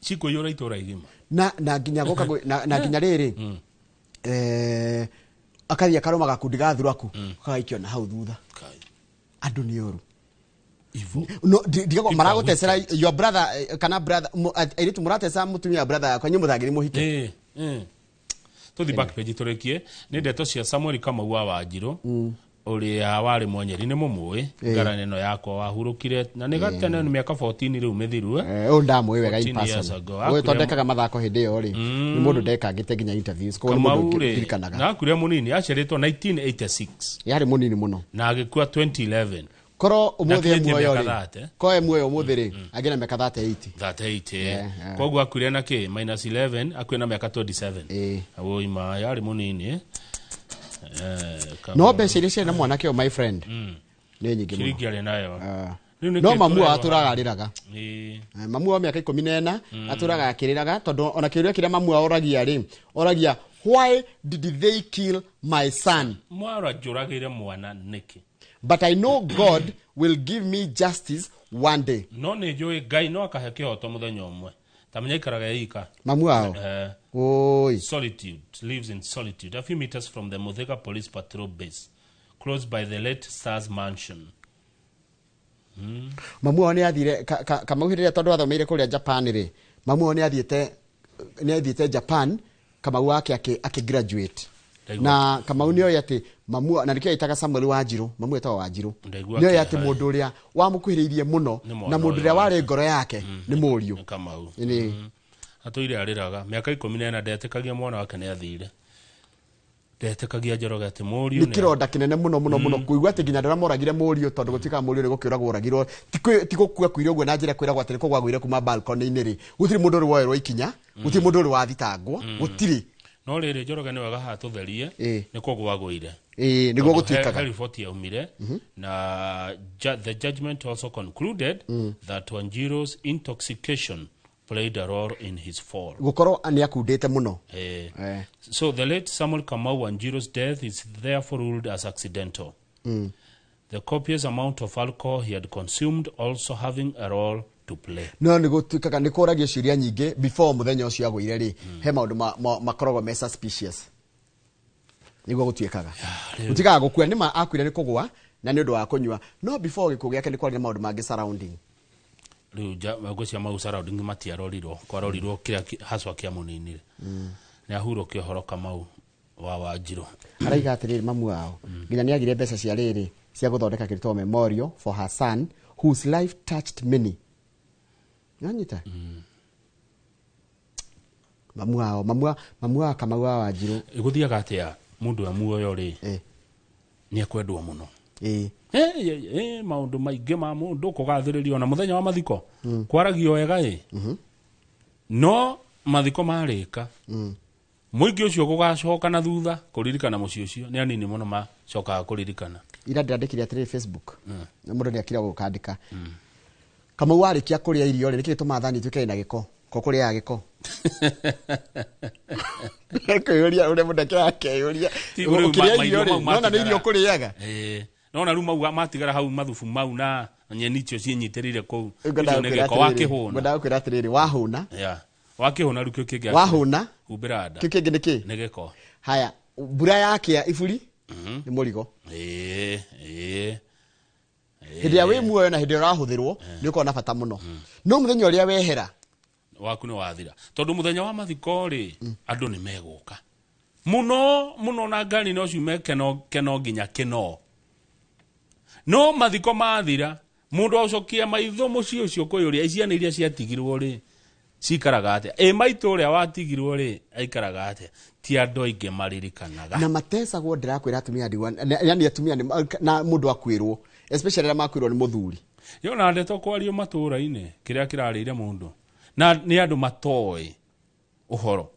cikũiyũra itũũra igima. Na nginya goka na nginya rĩrĩ, akathiĩ akarũma gakundi ga thuraku kagaikio na hau thutha. Kai. Andũ nĩ oru. Ivo. No ndigagwo People maragũtecera your brother, kana brother airĩtu mũrateca mũtumia wa brother yakwa, inyuĩ mũthangĩri mũhike. Tũthi back page tũrĩkie nĩ ndeto cia Samuel Kamau wa Wanjirũ ũrĩa warĩ Mwanyeri, nĩ mũmũĩ ngarana ĩno yakwa wahurũkire na nĩ gatene, nĩ mĩaka 14 rĩu mĩthiru. Ũyũ ndamũĩ wega in 14 years person. ago. Ũyũ tondekaga mathako hĩndĩ ĩyo rĩ, nĩ mũndũ ndekangĩte nginya interviews, koguo nĩ Kamau mũndũ rĩ, ndirikanaga. na akuire mũnini, aciarĩtwo 1986 Yarĩ mũnini mũno. Na agĩkua 2011. Korwo ũmũthĩ e Ndakinyĩtie muoyo mĩaka rĩ, 30. korwo e muoyo ũmũthĩ rĩ, angĩ na mĩaka 38. 38. Yeah. Koguo akuire na kĩ minus 11, akuire na mĩaka 27. Wũima yarĩ mũnini. No mbeca iria ciarĩ na mwanake ũyũ, my friend, nĩ nyingĩ mũno. Ciringi arĩ nayo. Ah. Rĩu nĩkĩ No mamu wao tũrerwo atũraga arĩraga. Mamu wa mĩaka 14 atũraga akĩrĩraga, tondũ ona kĩũria kĩrĩa mamu wao oragia rĩ, oragia, "Why did they kill my son?" Mwara njũragĩire mwana nĩkĩ? "But I know God will give me justice one day." No nĩ njũĩ Ngai no akahe kĩhoto mũthenya ũmwe. Ta menya ikaraga ika. Mamu wao. Oi. Solitude, lives in solitude a few meters from the Muthaiga Police Patrol base, close by the late Stars mansion. Mamu wao nĩ athire Kamau hĩndĩ ĩrĩa, tondũ athomeire kũrĩa Japan rĩ, mamu wao nĩ athiĩte Japan, Kamau wake akĩ graduate. Ndaigua. Na Kamau nĩ oĩ atĩ mamu, na nĩkĩo ĩtaga Samuel Wanjirũ, mamu etagwo Wanjirũ, Ndaigua nĩ oĩ kĩeha. atĩ mũndũ ũrĩa wamũkuhĩrĩirie mũno Nĩ mwana na mũndũ ũyũ ũrĩa warĩ wake. ngoro yake nĩ mũriũ. Nĩ Kamau. Nĩ. Atũire arĩraga mĩaka 14, ndetĩkagia mwana wake nĩ athire, ndetĩkagia Njoroge atĩ mũriũ Nĩ kĩronda kĩnene mũno mũno mũno kũigua atĩ nginya andũ arĩa moragire mũriũ, tondũ gũtuĩkaga mũriũ nĩ gũkĩũragwo oragirwo, ti gũkua kuire ũguo na njĩra kwĩragwo atĩ nĩ kũgwa agũire kuma balcony-inĩ rĩ, gũtirĩ mũndũ ũrĩ woerwo ikinya, gũtirĩ mũndũ ũrĩ wathitangwo, gũtirĩ. No rĩrĩ, Njoroge, nĩ wega haha tũtherie. Nĩ kũgwa agũire. Ĩĩ, nĩguo Tondũ gũtuĩkaga. he riboti yaumire na the judgment also concluded that Wanjiru's intoxication played a role in his fall. Gũkorwo nĩ akundĩte mũno. So the late Samuel Kamau Wanjiru's death is therefore ruled as accidental, the copious amount of alcohol he had consumed also having a role to play. No nĩ gũtuĩkaga nĩ kũragio ciũria nyingĩ before mũthenya ũcio agũire rĩ, he maũndũ makoragwo me suspicious, nĩguo gũtuĩkaga gũtuĩkaga gũkua nĩ ma akuire nĩ kũgwa na nĩ ũndũ wa kũnyua, no before gĩkuũ gĩake nĩ kwarĩ na maũndũ mangĩ surrounding. Rĩu ngwĩciria mau surrounding matiarorirwo, kwarorirwo kĩrĩa haswa kĩamũninire. Nĩ ahurũke ũhoro Kamau wa Wanjirũ. Araiga atĩrĩrĩ, mamu wao nginya nĩ agire mbeca cia rĩrĩ cia gũthondeka kĩrĩtwo memorial for her son whose life touched many. Nanyita mamu wao, mamu wa Kamau wa Wanjirũ. Gũthiaga atĩa mũndũ e muoyo rĩ, nĩ ekwendwo mũno. Maũndũ maingĩ ma mũndũ kũgathĩrĩrio na mũthenya wa mathiko kwaragio wega ĩ, no mathiko marĩka, mũingĩ ũcio gũgacoka na thutha kũririkana mũciĩ ũcio nĩ anini mũno macokaga kũririkana. Ira ndĩrandĩkire atĩrĩrĩ Facebook, na mũndũ nĩ akira gũkandĩka, Kamau warĩkia kũrĩa irio rĩ, nĩkĩ gĩtũmaga thani ituĩke ĩna gĩko ko kũrĩaga gĩko? Kwĩyũria ũrĩa mũndũ akĩraga akeyũria. Ti rĩu Ũkĩrĩa mairio irio rĩ, mau nona nĩ irio matigara. ũkũrĩaga. Nona rĩu mau matigara hau, mathubu mau na nyeni icio ciĩnyitĩrĩire kũu, ũcio nĩ gĩko wakĩhũna. Ngwendaga gũkwĩra atĩrĩrĩ, wahũna Yeah. Wakĩhũna rĩu kĩu kĩngĩ wahũna humbĩra nda. Kĩu kĩngĩ nĩ kĩ? Nĩ gĩko. Haya. Mbura yakia iburi nĩ mũrigo. Ĩĩ, ĩĩ. Hĩndĩ ĩrĩa wĩ muoyo na hĩndĩ ĩrĩa ũrahũthĩrwo nĩ ũkoragwo na bata mũno. No mũthenya ũrĩa wehera waku nĩ wathira. Tondũ mũthenya wa mathiko rĩ, andũ nĩ megũka mũno mũno na ngari no ciume keno keno nginya kĩno. No mathiko mathira, mũndũ acokia maitho mũciĩ ũcio kwĩyũria ciana iria ciatigirwo rĩ cikaraga atĩa? Ĩ maitũ ũrĩa watigirwo rĩ aikaraga atĩa? Ti andũ aingĩ maririkanaga. Na matecagwo, ndĩrakwĩra atumia ndigwa, yani atumia na mũndũ akwĩrwo, especially arĩa makwĩrwo nĩ mũthuri. Yona ndeto kwario matũũra-inĩ kĩrĩa kĩrarĩire mũndũ na nĩ andũ matoĩ ũhoro.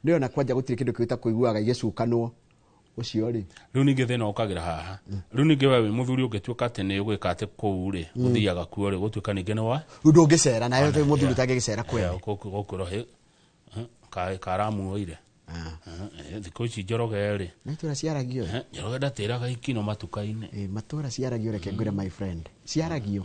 Nĩona kwanja gũtirĩ kĩndũ kĩũta kũiguaga igĩcukanwo ũcio rĩ. Rĩu ningĩ thĩna ũkagĩra haha. Rĩu ningĩ we wĩ mũthuri ũngĩtuĩka atĩ nĩ ũgwĩka atĩ kũu rĩ, ũthiaga kuo rĩ, gũtuĩka ningĩ nĩ wa Rĩu ndũngĩcera nayo mũthuri ũtangĩgĩcera kwene. Gũkwĩrwo karamuoire. Thikũ ici Njoroge rĩ, Na itũra ciaragio. Njoroge ndatĩraga ikino matuka-inĩ. Matũra ciaragio, reke ngwĩre my friend, ciaragio.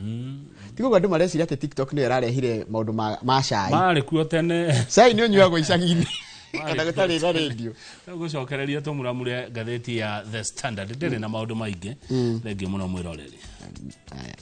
Tiga ũguo andũ mareciria atĩ TikTok nĩyo ĩrarehire maũndũ ma cai. Marĩ kuo tene. Cai nĩ ũnyuagwo icagi-inĩ kana gũtarĩ na radio. Gũcokereria tũmuramure ngathĩti ya The Standard ndĩrĩ na maũndũ maingĩ. Thengiũ mũno mwĩroreri. Aya.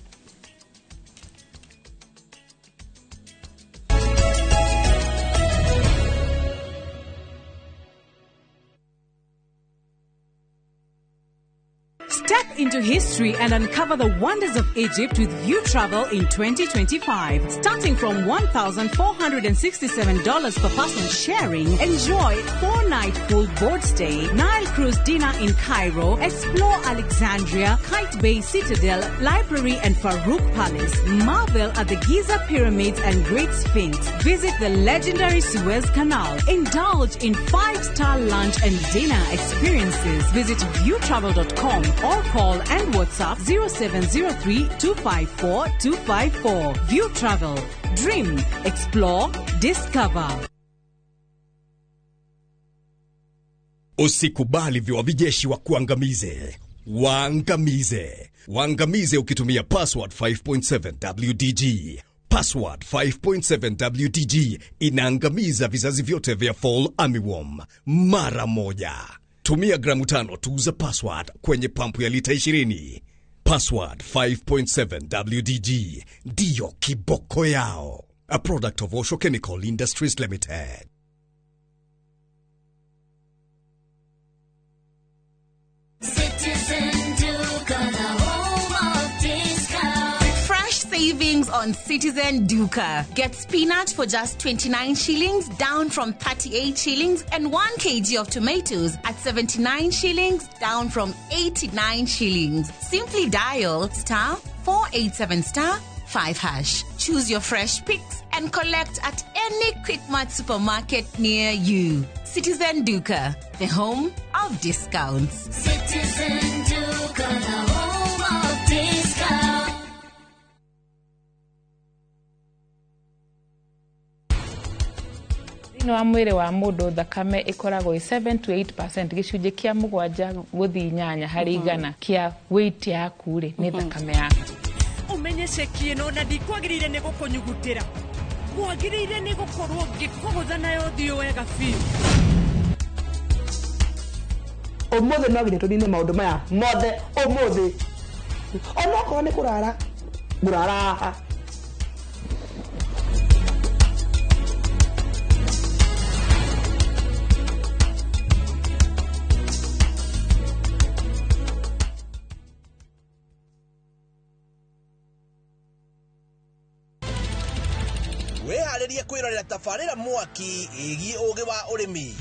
Step into history and uncover the wonders of Egypt with View Travel in 2025. Starting from $1,467 per person sharing, enjoy 4-night full board stay, Nile cruise dinner in Cairo, explore Alexandria, Kite Bay Citadel, Library and Farouk Palace, marvel at the Giza Pyramids and Great Sphinx, visit the legendary Suez Canal, indulge in 5-star lunch and dinner experiences. Visit viewtravel.com or call and WhatsApp 0703 254 254. View Travel. Dream, explore, discover. Usikubali viwavijeshi wa kuangamize. Waangamize. Waangamize ukitumia Password 5.7 WDG. Password 5.7 WDG inaangamiza vizazi vyote vya fall armyworm mara moja. Tumia gramu 5 tu za Password kwenye pampu ya lita 20. Password 5.7 WDG ndiyo kiboko yao. A product of Osho Chemical Industries Limited. Citizen Duka, the home of discount. Fresh savings on Citizen Duka. Get spinach for just 29 shillings, down from 38 shillings, and 1 kg of tomatoes at 79 shillings, down from 89 shillings. Simply dial *487 *5#. Choose your fresh picks and collect at any Quickmart supermarket near you. Citizen Duka, the home of discounts. Citizen Duka, the home of discounts. Thĩinĩ wa mwĩrĩ wa mũndũ thakame ĩkoragwo ĩ 7 to 8%, gĩcunjĩ kĩa 7 gũthiĩ 8 harĩ igana kĩa weight yaku rĩ nĩ thakame yaku. Umenye ceki ĩno na ndikwagĩrĩire nĩ gũkũnyugutĩra, kwagĩrĩire nĩ gũkorwo ngĩkũgũtha nayo ũthiũ wega biũ. Ũmũthĩ no nginya tũnine maũndũ maya mothe ũmũthĩ, onokorwo nĩ kũrara ngũrara haha. Wĩharĩrie kwĩrorera tabarĩra mwaki ĩgiĩ ũgĩ wa ũrĩmi.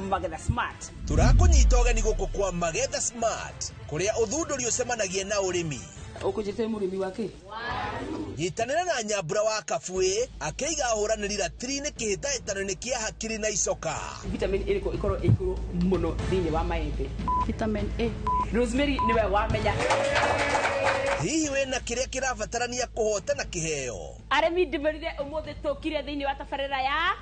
Magetha Smart. Tũrakũnyita ũgeni gũkũ kwa Magetha Smart, kũrĩa ũthundũri ũcemanagia na ũrĩmi. Ũkũnjĩte mũrĩmi wa kĩ? Nyitanĩra na Nyambura wa Kabuĩ akĩiga ahũranĩri ratiri-inĩ kĩhĩtahĩtano-inĩ kĩa hakiri na icoka. Vitamin ĩrĩkũ ĩkorwo ĩ igũrũ mũno thĩinĩ wa maembe? Vitamin A. Rosemary nĩwe wamenya. Hihi wĩna kĩrĩa kĩrabatarania kũhotana kĩheo? Arĩmi ndĩmerire ũmũthĩ tũkire thĩinĩ wa tabarĩra ya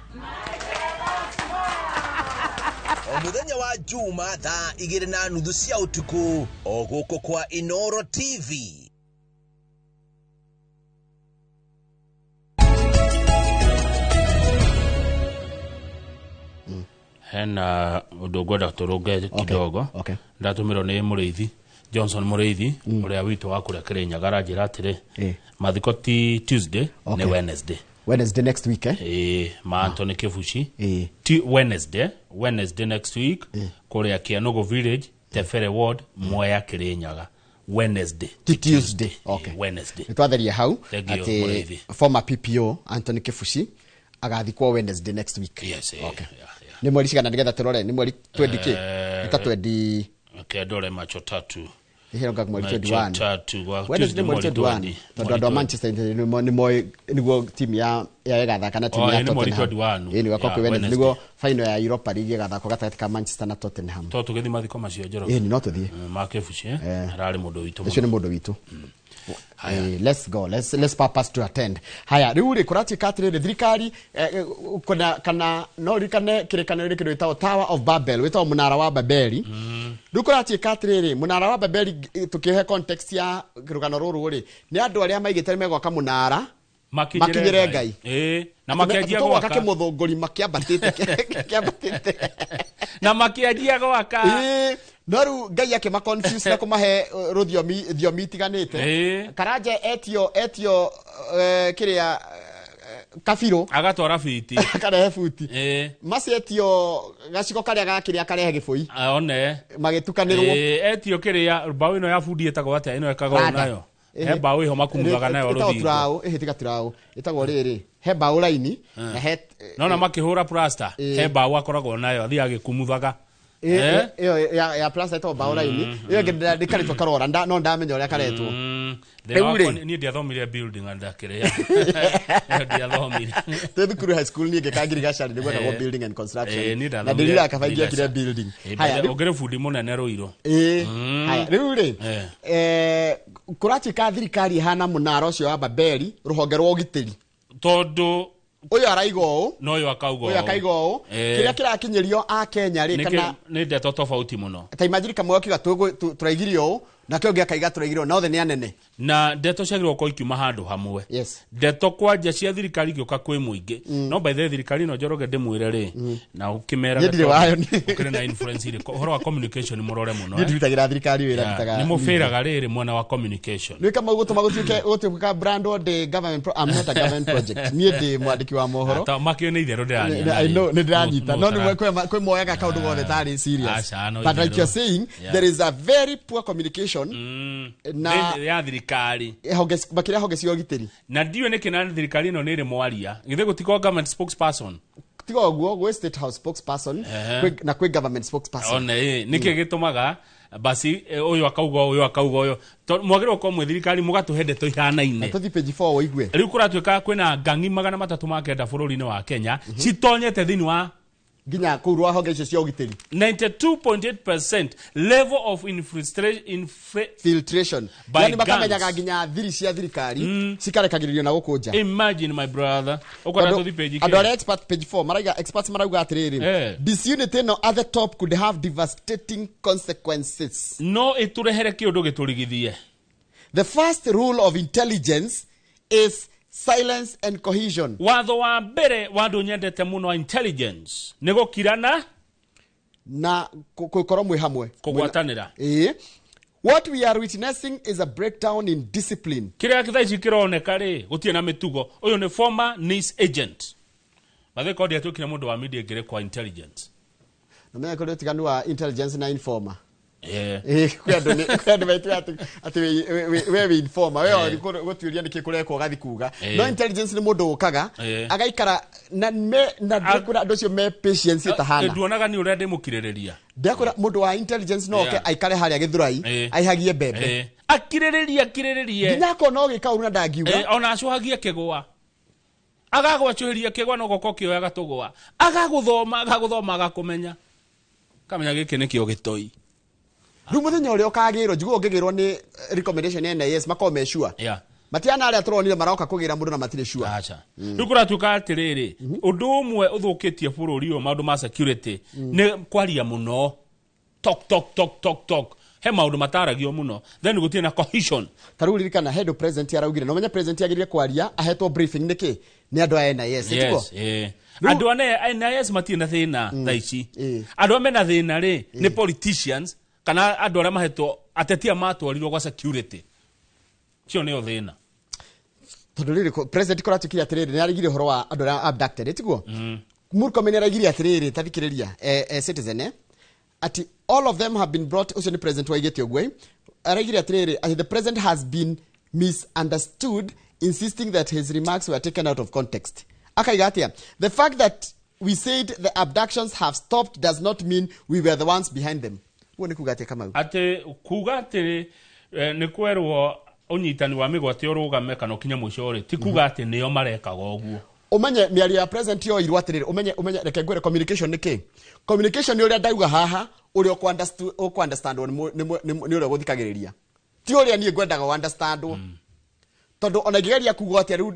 O mũthenya wa Juma thaa 2:30 cia ũtukũ o gũkũ kwa Inoro TV. Hena ũndũ ngwenda tũrũnge kidogo. Ndatũmĩrwo nĩ Mũrĩithi Johnson Mũrĩithi, ũrĩa witũ wa kũrĩa Kĩrĩnyaga, aranjĩra atĩrĩ, mathiko ti Tuesday, nĩ Wednesday. Wednesday next week, eh? Ĩĩ, ma Anthony Kibuci. Ti Wednesday, Wednesday next week, kũrĩa Kianugu Village, Tebere Ward, Mwea, Kĩrĩnyaga. Wednesday. Ti Tuesday. Okay. Wednesday. Nĩ twatheria hau. Thank you, atĩ Mũrĩithi. Former PPO Anthony Kibuci agathikwo Wednesday next week. Yes, Okay. yeah. Nĩ mweri cigana, nĩgetha tũrore nĩ mweri 20 kĩ? Eh, Nĩ ta 20. Reke ndore macho tatu. Ihero mweri Macho 21. tatu gwa Wednesday Tuesday mweri mweri 21. 20. Tondũ andũ a Manchester United nĩ moĩ nĩguo timu ya ĩgathaka na timu Oh, ya ĩ, nĩ mweri Tottenham. 21. Ĩ, nĩ gwakorwo Yeah, kwĩ Wednesday Wednesday. nĩguo final ya Europa League ĩgathakwo gatagatĩ ka Manchester na Tottenham. To tũgĩthiĩ mathiko macio, Njoroge? Ĩ, no tũthiĩ. Ma Kibuci, eh? Ararĩ mũndũ witũ Ũcio nĩ mũno. mũndũ witũ. Let's go, let's purpose to attend. Haya, rĩu rĩ, kũratuĩka atĩrĩrĩ, thirikari kana no ririkane kĩrĩkanĩro kĩndũ gĩtagwo Tower of Babel, wĩtagwo mũnara wa Babeli. Rĩu kũratuĩka atĩrĩrĩ, mũnara wa Babeli, tũkĩhe context ya rũgano rũrũ rĩ, nĩ andũ arĩa maigĩte nĩ megwaka mũnara makinyĩre Ngai. Ĩĩ, na makĩanjia gwaka gwaka. Kĩmũthũngũri makĩambatĩte kĩambatĩte. Na makĩanjia gwaka. Ĩĩ, no rĩu Ngai akĩma confuse na kũmahe rũthiomi, thiomi itiganĩte. Karanja etio kĩrĩa, kabirũ. Agatwara fiti. Akarehe buti. Maci etio gaciko karĩa ga kĩrĩa, akarehe gĩbũi. One. Magĩtukanĩrwo. Ĩĩ, etio kĩrĩa, mbaũ ĩno ya bundi ĩtagwo atĩa ĩno ĩkagwo Rada. nayo? He mbaũ ĩho makumuthaga nayo Ĩtagwo rũthingo. turaũ, ĩhĩ tiga turaũ, ĩtagwo rĩrĩ, he mbaũ raini na he Nona makĩhũra plaster, he mbaũ akoragwo nayo athiaga agĩkumuthaga. Ĩyo ya plaster ĩtagwo mbaũ raini, ĩyo ĩngĩ ndĩkarĩtwo karora, no ndamenya ũrĩa karetwo. Thĩna Rĩu wakwa rĩ, niĩ ndiathomire building and ndakĩrĩa. Ĩyo ndiathomire. Twĩ thukuru high school niĩ ngĩka ngirigaca nĩ gwetagwo building and construction. Niĩ Na ndathomire ndĩrira kaba ingĩekire ngirigaca. building. Haya, Ũngĩrĩ bundi mũnene Rũirũ. Ĩĩ. Haya, rĩu rĩ, kũratuĩka thirikari ĩhana mũnara ũcio wa Babeli, rũhonge rwa ũgitĩri. Tondũ ũyũ araiga ũũ, no ũyũ akauga ũyũ akaiga ũũ, kĩrĩa kĩrakinyĩrio a Kenya rĩ, kana nĩ ndeto tofauti mũno. Ta imagine kamwe akiuga tũraigire ũũ, nake ũngĩ akaiga tũraigire ũũ, na othe nĩ anene. Na ndeto ciagĩrĩirwo gũkorwo ikiuma handũ hamwe. Yes. Ndeto kwanja cia thirikari igĩũka kwĩ mũingĩ. No by the way, thirikari ĩno, Njoroge, ndĩmwĩre rĩ, na ũkĩmeraga Niĩ ndirĩ wayo niĩ. ũkĩrĩ na influence ĩrĩkũ ũhoro wa communication, mũrore mũno. Niĩ ndirutagĩra thirikari wĩra, ndutaga. Nĩ mũbĩraga rĩrĩ mwena wa communication. Nĩ kama gũtũma gũtuĩke gũtuĩka brand o ndĩ government I'm not a government project, niĩ ndĩ mwandĩki wa mohoro. Ta makĩo nĩ itherũ ndĩraria. I know, nĩ ndĩranyita, no nĩ kwĩ moyaga kaũndũ gothe tarĩ serious. Aca, no But like itherũ. you're saying, there is a very poor communication na ya thirikari. Honge, makĩria honge cia ũgitĩri. Na ndiũĩ nĩkĩ na thirikari ĩno nĩ ĩrĩ mwaria, githĩ gũtikorwo government spokesperson? Tiga ũguo, gwĩ State House spokesperson, na kwĩ government spokesperson. One ĩ nĩkĩ gĩtũmaga basi ũyũ akauga ũyũ akauga ũyũ? Mwagĩrĩirwo gũkorwo mwĩ thirikari mũgatũhe ndeto ihanaine. Tũthiĩ page 4 ũigue. Rĩu kũratuĩka kwĩna ngangi 309 bũrũri-inĩ wa Kenya citonyete thĩinĩ wa nginya kũu rwa honge icio cia ũgitĩri. 92.8% level of filtration by yani makamenyaga gangs. Nginya thiri cia thirikari cikarekagĩrĩrio na gũkũ nja. Imagine, my brother, ũkwenda Tondũ tũthiĩ page andũ arĩa expert, page 4 marauga, experts marauga atĩrĩrĩ, disunity ĩno at the top could have devastating consequences. No ĩtũrehere kĩũndũ gĩtũrigithie. The first rule of intelligence is silence and cohesion. Watho wa mbere wa andũ nyendete mũno wa intelligence nĩ gũkirana na gũkorwo mwĩ hamwe. Kũgwatanĩra. Ĩĩ. What we are witnessing is a breakdown in discipline. Kĩrĩa thaa ici kĩroneka rĩ, gũtirĩ na mĩtugo. Ũyũ nĩ former NIS agent mathĩ kondi atuĩkire mũndũ wa media ĩngĩrĩ kwa intelligence. Na menya kũrĩ ũtiganu wa intelligence na informer. Yeah. Ĩĩ, kwĩ andũ maituaga atĩ we wĩ informer, we wathi gũtuĩria nĩkĩ kũrekwo ũgathi kuga. No intelligence nĩ mũndũ ũkaga agaikara na me na ndĩkwĩra andũ acio me patience ĩtahana. Nduonaga nĩ ũrĩa ndĩmũkirĩrĩria. Ndĩrakwĩra mũndũ wa intelligence no oke aikare harĩa Gĩthũrai, aihagie mbembe. Akirĩrĩrie, akirĩrĩrie. Nginya akona ũgĩka ũru na ndangiuga. Ona acũhagie kĩgwa, agagwacũhĩria kĩgwa no goka ũkĩoyaga tũgwa, agagũthoma, agagũthoma, agakũmenya, kamenya gĩkĩ nĩkĩo gĩtoi. Rĩu mũthenya ũrĩa ũkagĩrwo, njiguo ũngĩgĩrwo nĩ recommendation ya NIS, makorwo me sure. Matiana arĩa tũronire maroka kũgĩra mũndũ na matirĩ sure. Aca. Rĩu kũratuĩka atĩrĩrĩ, ũndũ ũmwe ũthũkĩtie bũrũri ũyũ maũndũ ma security nĩ kwaria mũno, talk, talk, talk, talk, talk. He maũndũ mataragio mũno, then gũtirĩ na cohesion. Ta rĩu ririkana he ndũ president araugire, no menye president agĩrĩire kwaria ahetwo briefing nĩkĩ nĩ andũ a NIS, tiguo? Yes. Andũ a NIS matirĩ na thĩna thaa ici. Andũ arĩa mena thĩna rĩ nĩ politicians kana andũ arĩa mahetwo ateti matwarirwo gwa security. Cio nĩo thĩna. Tondũ rĩrĩ president kũratuĩkire atĩrĩrĩ nĩ arigire ũhoro wa andũ arĩa abducted tiguo? Murkomen nĩ araigire atĩrĩrĩ ta thikĩrĩria citizen ati all of them have been brought ũcio nĩ president waigĩte ũguo araigire atĩrĩrĩ ati the president has been misunderstood insisting that his remarks were taken out of context. Akaiga atia the fact that we said the abductions have stopped does not mean we were the ones behind them. Uo nĩ kuga atia Kamau? Ati kuga atĩ nĩ kwerwo ũnyitani wa mĩgwate ũrũgame kana ũkinye mũico rĩ ti kuga atĩ nĩo marekaga ũguo. Umenye mĩario ya president yoirwo atĩrĩrĩ umenye reke ngwĩre communication nĩ kĩ? Communication nĩ ũrĩa ndauga haha ũrĩa ũkũ-understandwo nĩ ũrĩa ũgũthikagĩrĩria ti ũrĩa niĩ ngwendaga ũunderstandwo tondũ ona ingĩgeria kuga atĩa rĩu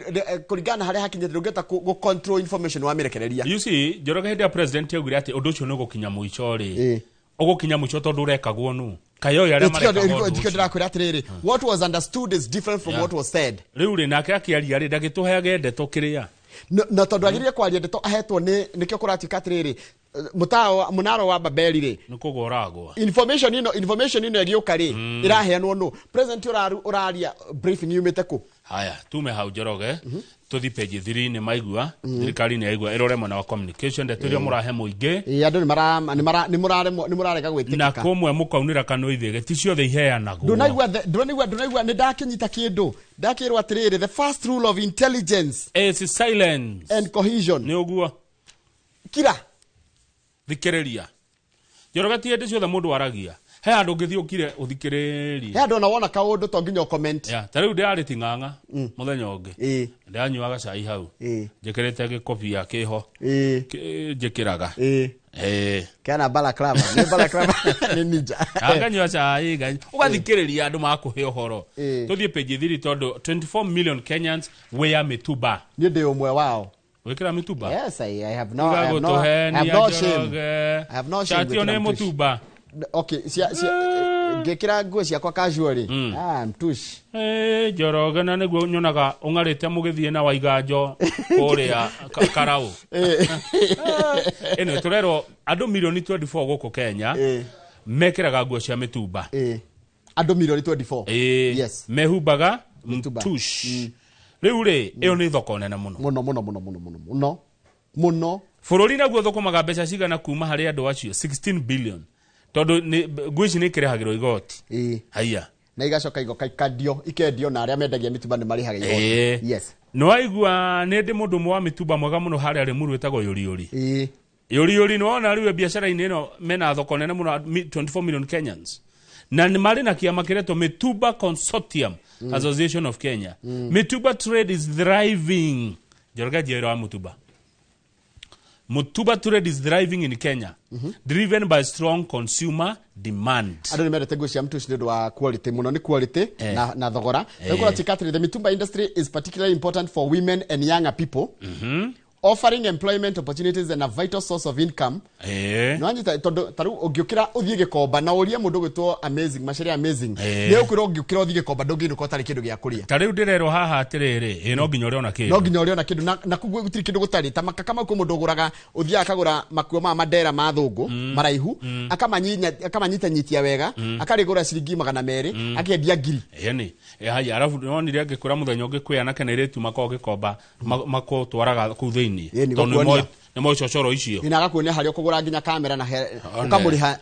kũringana na harĩa hakinyĩte ndũngĩhota gũ control information wamĩrekereria. You see Njoroge hĩndĩ ya president yaugire atĩ ũndũ ũcio nĩ ũgũkinya mũico rĩ ũgũkinya mũico tondũ ũrekagwo nũ kayo arĩa marekagwo ũndũ ũcio. Ndĩrakwĩra atĩrĩrĩ what was understood is different from what was said. Rĩu rĩ nake akĩaria rĩ ndagĩtũheage ndeto kĩrĩa na tondũ agĩrĩire kwaria ndeto ahetwo nĩ nĩkĩo kũratuĩka atĩrĩrĩ mũnara wa Babeli rĩ nĩ kũgwa ũragwa. Information ĩno ĩgĩũka rĩ ĩraheanwo nũ? President ũraria briefing yumĩte kũ? Haya tume hau Njoroge tũthi page 3 nĩ maigua thirikari nĩ yaigua ĩrore mwena wa communication ndeto iria mũrahe mũingĩ. Andũ nĩ mũrarega gwĩtĩkĩka na kũmwe mũkaunĩra kanua ithege ti ciothe iheanagwo. Ndũnaigua nĩ ndakĩnyita kĩndũ ndakĩrwo atĩrĩrĩ the first rule of intelligence is silence and cohesion. Nĩ ũguo kira thikĩrĩria Njoroge ti hĩndĩ ciothe mũndũ aragia he handũ ũngĩthiĩ ũkire ũthikĩrĩrie he handũ ona wona kaũndũ to nginya ũcomment. Ta rĩu ndĩrarĩ ting'ang'a mũthenya ũngĩ ndĩranyuaga cai hau njĩkĩrĩte gĩkobia kĩho njĩkĩraga kana balaclava nĩ balaclava nĩ ninja nganyua cai ũgathikĩrĩria andũ makũhe ũhoro. Tũthiĩ page 3 tondũ 24 million Kenyans wear mĩtumba. Niĩ ndĩ ũmwe wao. Wĩkĩra mĩtumba? Yes, I have no I have no shame. I have no shame. Shati nĩ mũtumba. Okay, cia ngĩkĩra nguo ciakwa casually. Mtush. Njoroge na nĩguo nyonaga ũng'arĩte mũgĩthiĩ na Waiganjo kũrĩa Karau. Ĩno tũrerwo andũ milioni 24 gũkũ Kenya mekĩraga nguo cia mĩtumba. Andũ milioni 24. Yes. Mehumbaga mtush. Rĩu rĩ ĩyo nĩ thoko nene mũno. Mũno mũno mũno mũno mũno mũno mũno. Bũrũri naguo thũkũmaga mbeca cigana kuma harĩ andũ acio 16 billion. Tondũ nguo ici nĩ ikĩrĩhagĩrwo igoti. Haiya. Na igacoka igoka ikandio ikendio na arĩa mendagia mĩtumba nĩ marĩhaga igoti. Yes. Nĩ waigua nĩ ndĩ mũndũ ũmwe wa mĩtumba mwega mũno harĩa Rĩmuru wĩtagwo Yũriyũri. Yũriyũri nĩ wona rĩu biacara-inĩ ĩno mena thoko nene mũno 24 million Kenyans. Na nĩ marĩ na kĩama kĩretwo Mitumba Consortium Association of Kenya. Mitumba trade is thriving. Njoroge njĩra wa mũtumba. Mutuba trade is thriving in Kenya, driven by strong consumer demand. Andũ nĩ mendete nguo cia mtush nĩ ũndũ wa quality mũno nĩ quality na thogora. Rĩu kũratuĩka atĩrĩ the mitumba industry is particularly important for women and younger people. Offering employment opportunities and a vital source of income. No anyita tondũ ta rĩu ũngĩũkĩra ũthiĩ Gĩkomba na ũrie mũndũ ũgwĩtwo amazing maceria amazing nĩ ũkwĩrwo ũngĩũkĩra ũthiĩ Gĩkomba ndũngĩinũka ũtarĩ kĩndũ gĩa kũrĩa. Ta rĩu ndĩrerwo haha atĩrĩrĩ ĩ no nginya ũrĩona kĩndũ. No nginya ũrĩona kĩndũ na kũguo gũtirĩ kĩndũ gũtarĩ ta makaka mau kwĩ mũndũ ũgũraga ũthiaga akagũra makuo ma mandera ma thũngũ maraihu akamanyita nyitia wega akarĩgũra ciringi 200 akendia 1000. Ĩni haya arabu nĩwonire ngĩkwĩra mũthenya ũngĩ kwĩ anake na airĩtu makoragwo Gĩkomba makũtwaraga kũu thĩinĩ. Tondũ nĩ moĩ cocoro icio. Nĩ agakuonia harĩa ũkũgũra nginya kamera na ũkamũrĩha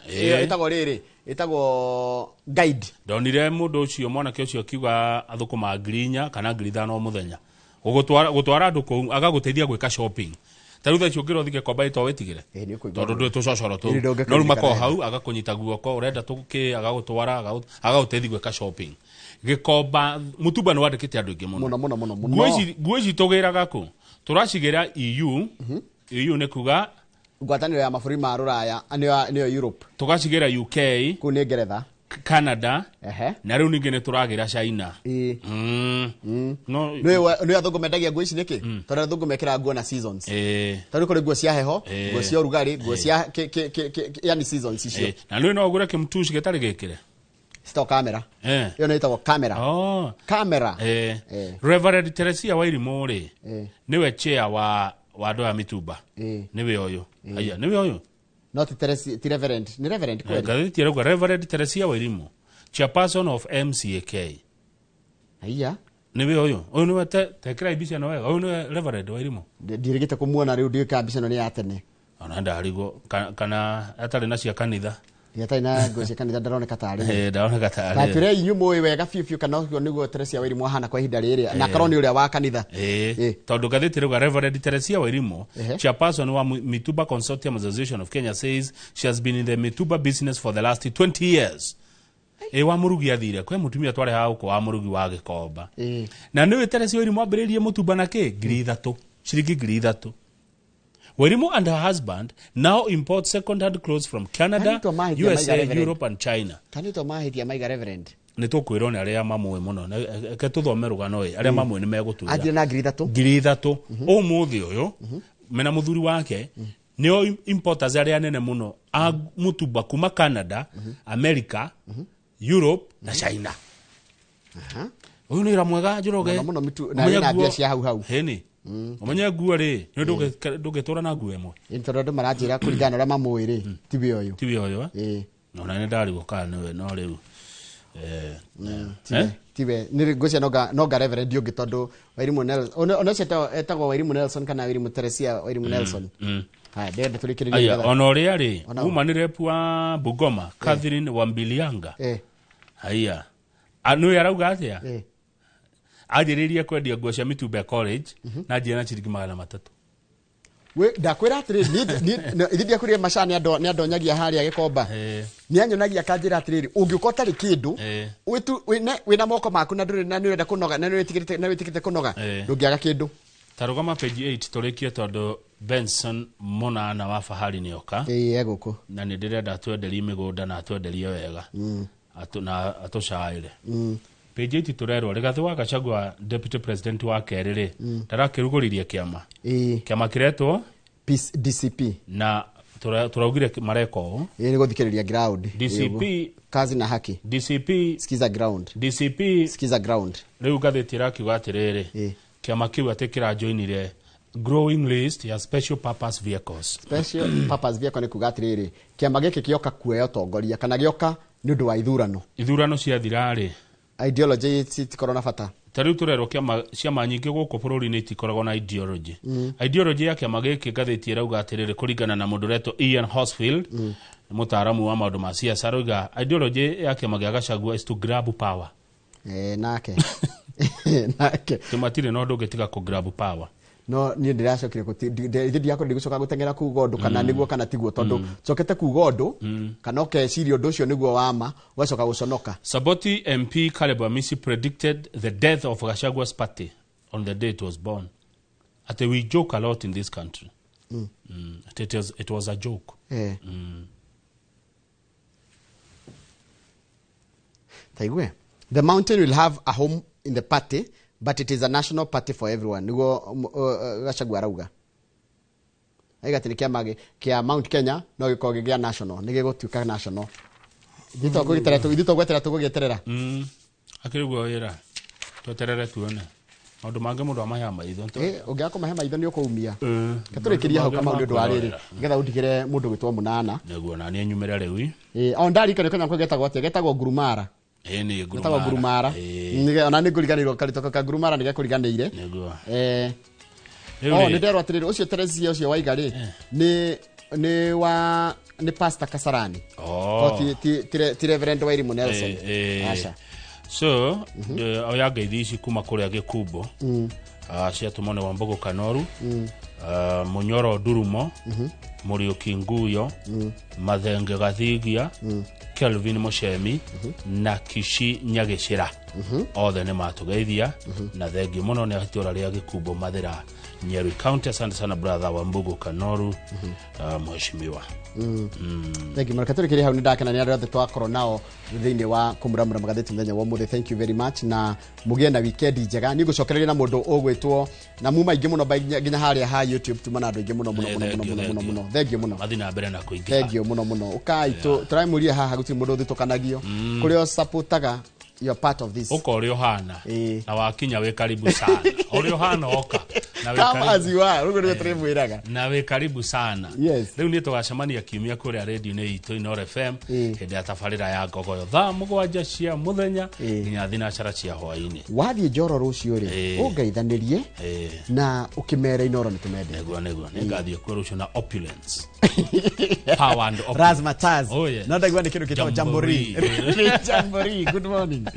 ĩtagwo rĩrĩ ĩtagwo guide. Ndonire mũndũ ũcio mwanake ũcio akiuga athũkũma 4,000 kana 5,000 o mũthenya gũtwara andũ kũu agagũteithia gwĩka shopping. Ta rĩu thaa ici ũngĩrwo ũthiĩ Gĩkomba ĩto wĩtigĩre tondũ ndũĩ tũcocoro tũu no rĩu makoragwo hau agakũnyita guoko ũrenda tũkĩ agagũtwara agagũteithia gwĩka shopping. Gĩkomba mũtumba nĩ wandĩkĩte andũ aingĩ mũno mũno mũno mũno mũno. Nguo ici tũgĩraga kũ? Tũracigĩra EU. EU nĩ kuga ngwatanĩro ya mabũrũri ma Rũraya nĩyo Europe. Tũgacigĩra UK kũu nĩ Ngeretha, Canada na rĩu ningĩ nĩ tũragĩra China. Nĩ athũngũ mendagia nguo ici nĩkĩ? Tondũ athũngũ mekĩraga nguo na seasons. Tondũ kũrĩ nguo cia heho, nguo cia ũrugarĩ, nguo cia yani seasons icio. Na rĩu no ũgũre kĩmtushi gĩtarĩ gĩkĩre. Citagwo kamera. Ĩyo nĩ ĩtagwo kamera. Kamera. Reverend Teresia Wairimu rĩ nĩwe chair wa wa andũ aya mĩtumba nĩwe ũyũ. Aya nĩwe ũyũ. No ti Teresi, ti Reverend, ni Reverend kweli? Ngathĩti ĩrauga Reverend Teresia Wairimu, chairperson of MCAK. Aya nĩwe ũyũ. Ũyũ nĩwe tekĩra mbica ĩno wega. Ũyũ nĩwe Reverend Wairimu. Ndirigite kumuona riu ndiũĩ mbica ĩno nĩ ya tene. Ona ndarigwo kana atarĩ na cia kanitha. Atarĩ na nguo cia kanitha ndaroneka tarĩ. Ndaroneka tarĩ. Na twĩre inyuĩ mũĩ wega biũ biũ kana ũcio nĩguo Teresia Wairimu ahana kwa ihinda rĩrĩ na korwo nĩ ũrĩa wa kanitha. Tondũ ngathĩti ĩrauga Reverend Teresia Wairimu, chairperson wa Mitumba Consortium Association of Kenya, says she has been in the Mitumba business for the last 20 years. Wa murugi athire kwe mutumia tware hau kwa wa murugi wa Gikomba. Na niwe Teresia Wairimu ambĩrĩirie mutumba na kĩ 3,000 ciringi 3,000. Wairimu and her husband now import second-hand clothes from Canada, USA, Europe and China. Kanitwa mahĩtia maiga Reverend. Nĩ tũkwĩrwo nĩ arĩa mamũĩ mũno. Reke tũthome rũgano ĩ arĩa mamũĩ nĩ megũtwĩra. Anjire na 3,000. 3,000. Ũmũthĩ ũyũ mena mũthuri wake nĩo importers arĩa nene mũno a mutumba kuma Canada, America, Europe na China. Ũyũ nĩ wĩra mwega Njoroge. Mũno mũno mitu na wĩna mbia cia hau hau. Hĩni. Ũmenye nguo rĩ, nĩ ndũngĩtũra na nguo ĩmwe. Ĩ tondũ andũ maranjĩra kũringana na ũrĩa mamũĩ rĩ, tiwe ũyũ. Tiwe ũyũ eh? Ona nĩ ndarigwo kana nĩwe no rĩu. Tiwe nĩ ngwĩciria nonga Reverend ũngĩ tondũ Wairimu Nelson, ona ũcio etagwo Wairimu Nelson kana Wairimu Teresia Wairimu Nelson. Haya, ndĩrenda tũrĩkĩrĩrie. Aya, ona ũrĩa rĩ, uma nĩ rep wa Bungoma, Catherine Wambilianga. Haya. Nĩwe arauga atĩa? Anjĩrĩirie kwendia nguo cia Mitumba College na njĩra na ciringi 300. We ndakwĩra atĩrĩrĩ, ithuĩ ndiakwĩrire Macha nĩ andonyagia harĩa Gĩkomba. Nĩ anyonagia akanjĩra atĩrĩrĩ, ũngĩũka ũtarĩ kĩndũ, wĩna moko maku na ndũrĩ na nĩ ũrenda kũnoga na nĩ wĩtĩkĩrĩte kũnoga, ndũngĩaga kĩndũ. Tarũgama page 8 tũrĩkie tondũ Benson Monana wa Fahari nĩoka. Egũkũ. Na nĩ ndĩrenda atwenderie mĩgũnda na atwenderie wega. Na atũcaĩre. Page 8 tũrerwo Rigathĩ wa Gachagua deputy president wa kerĩ rĩ ndarakĩrugũririe kĩama. Kĩama kĩretwo Peace DCP. Na tũraugire mareka ũũ. Nĩ gũthikĩrĩria ground. DCP kazi na haki. DCP sikiza ground. DCP sikiza ground. Rĩu ngathĩti ĩrakiuga atĩrĩrĩ, kĩama kĩu atĩ kĩrajoinire growing list ya special purpose vehicles. Special purpose vehicle nĩ kuga atĩrĩrĩ, kĩama gĩkĩ kĩoka kuoya ũtongoria kana gĩoka nĩ ũndũ wa ithurano. Ithurano ciathira rĩ, ideology citikorwo na bata. Ta rĩu tũrerwo kĩama ciama nyingĩ gũkũ bũrũri-inĩ itikoragwo na ideology. Ideology ya kĩama gĩkĩ ngathĩti ĩrauga atĩrĩrĩ kũringana na mũndũ ũretwo Ian Horsfield, mũtaaramu wa maũndũ ma siasa, arauga ideology ya kĩama gĩa Gachagua is to grab power. Nake. Nake. Tũmatirĩ na ũndũ ũngĩtiga kũ grab power. No niĩ ndĩracokire ithuĩ ndiakorwo ndigũcoka gũteng'era kuga ũndũ kana nĩguo kana tiguo tondũ cokete kuga ũndũ kana ũkeciria ũndũ ũcio nĩguo wama ũgacoka gũconoka. Saboti MP Caleb Amisi predicted the death of Gachagua's party on the day it was born. Ate we joke a lot in this country. It was a joke. Taigue. The mountain will have a home in the party, but it is a national party for everyone. Niguo Gachagua arauga. Aiga atĩ nĩ kĩama kĩa Mount Kenya no gĩkorwo gĩa national, nĩ gĩgũtuĩka national. Ithuĩ tũgweterera tũgũgĩeterera. Akĩrĩ guo wĩra. Tweterere tuone. Maũndũ mangĩ mũndũ amaheaga maitho. Ũngĩaga kũmahe maitho nĩ ũkũumia. Reke tũrĩkĩrie hau Kamau nĩ ũndũ wa rĩrĩ, nĩgetha ũndigĩre mũndũ gwĩtwo Mũnana. Nĩguo na niĩ nyumĩre rĩu. O ndarikana kanyamũ kau getagwo atĩa? Getagwo ngurumara. Nĩ Getagwo ngurumara. Ona nĩ ngũriganĩirwo karĩtwa ka ngurumara nĩ gekũriganĩire. Nĩguo. Nĩ nderwo atĩrĩrĩ, ũcio Teresia ũcio waiga rĩ, nĩ wa nĩ Pastor Kasarani. Ti Reverend Wairimu Nelson. Aca. So, oya ngeithi ici kuma kũrĩa Gĩkumbo, ciatũmwo nĩ Wambogo Kanoru, Mũnyoro Ndurumo, Mũriũki Nguyo, Mathenge Gathigia, Kelvin Mũcemi, na Kishi Nyagĩcĩra. Othe nĩ matũgeithia na thengiũ mũno nĩ itũra rĩa Gĩkumbo Mathĩra, Nyeri County. Asante sana brother Wambogo Kanoru, mheshimiwa. Thank you. Marka tũrĩkĩrie hau nĩ ndakena nĩ arĩa othe twakorwo nao thĩinĩ wa kũmuramura magathĩti mũthenya wa ũmũthĩ. Thank you very much na mũgĩe na weekend njega. Nĩ ngũcokereria na mũndũ ũgwĩtwo na muma aingĩ mũno nginya harĩa ha YouTube tuma na andũ aingĩ mũno mũno mũno mũno mũno mũno. Thank you mũno. Mathiĩ na mbere na kũingĩha. Thank you mũno mũno. Ũkai tũramũria haha gũtirĩ mũndũ ũthitũkanagio. Kũrĩa ũsupportaga, you are part of this. Ũka ũrĩa ũhana na wakinya wĩ karibu sana. Ũrĩa ũhana oka. Na wĩ Come karibu. as you are, ũguo nĩguo tũrĩmwĩraga. Na wĩ karibu sana. Yes. Rĩu nĩ tũgacemania kiumia kũrĩa rĩndio-inĩ itũ Inoro FM hĩndĩ ya tabarĩra ya ngogoyo thaa 7 cia mũthenya nginya thinacara cia hwaĩ-inĩ. Wathiĩ Njoro rũciũ rĩ, ũngeithanĩrie na ũkĩmere Inoro nĩ tũmendete. Nĩguo nĩngathiĩ kuo rũciũ na opulence, power and opulence. Razzmatazz. Oh, yes. No ndaigua nĩ kĩndũ kĩtagwo jamboree. Jamboree. Jamboree. Good morning.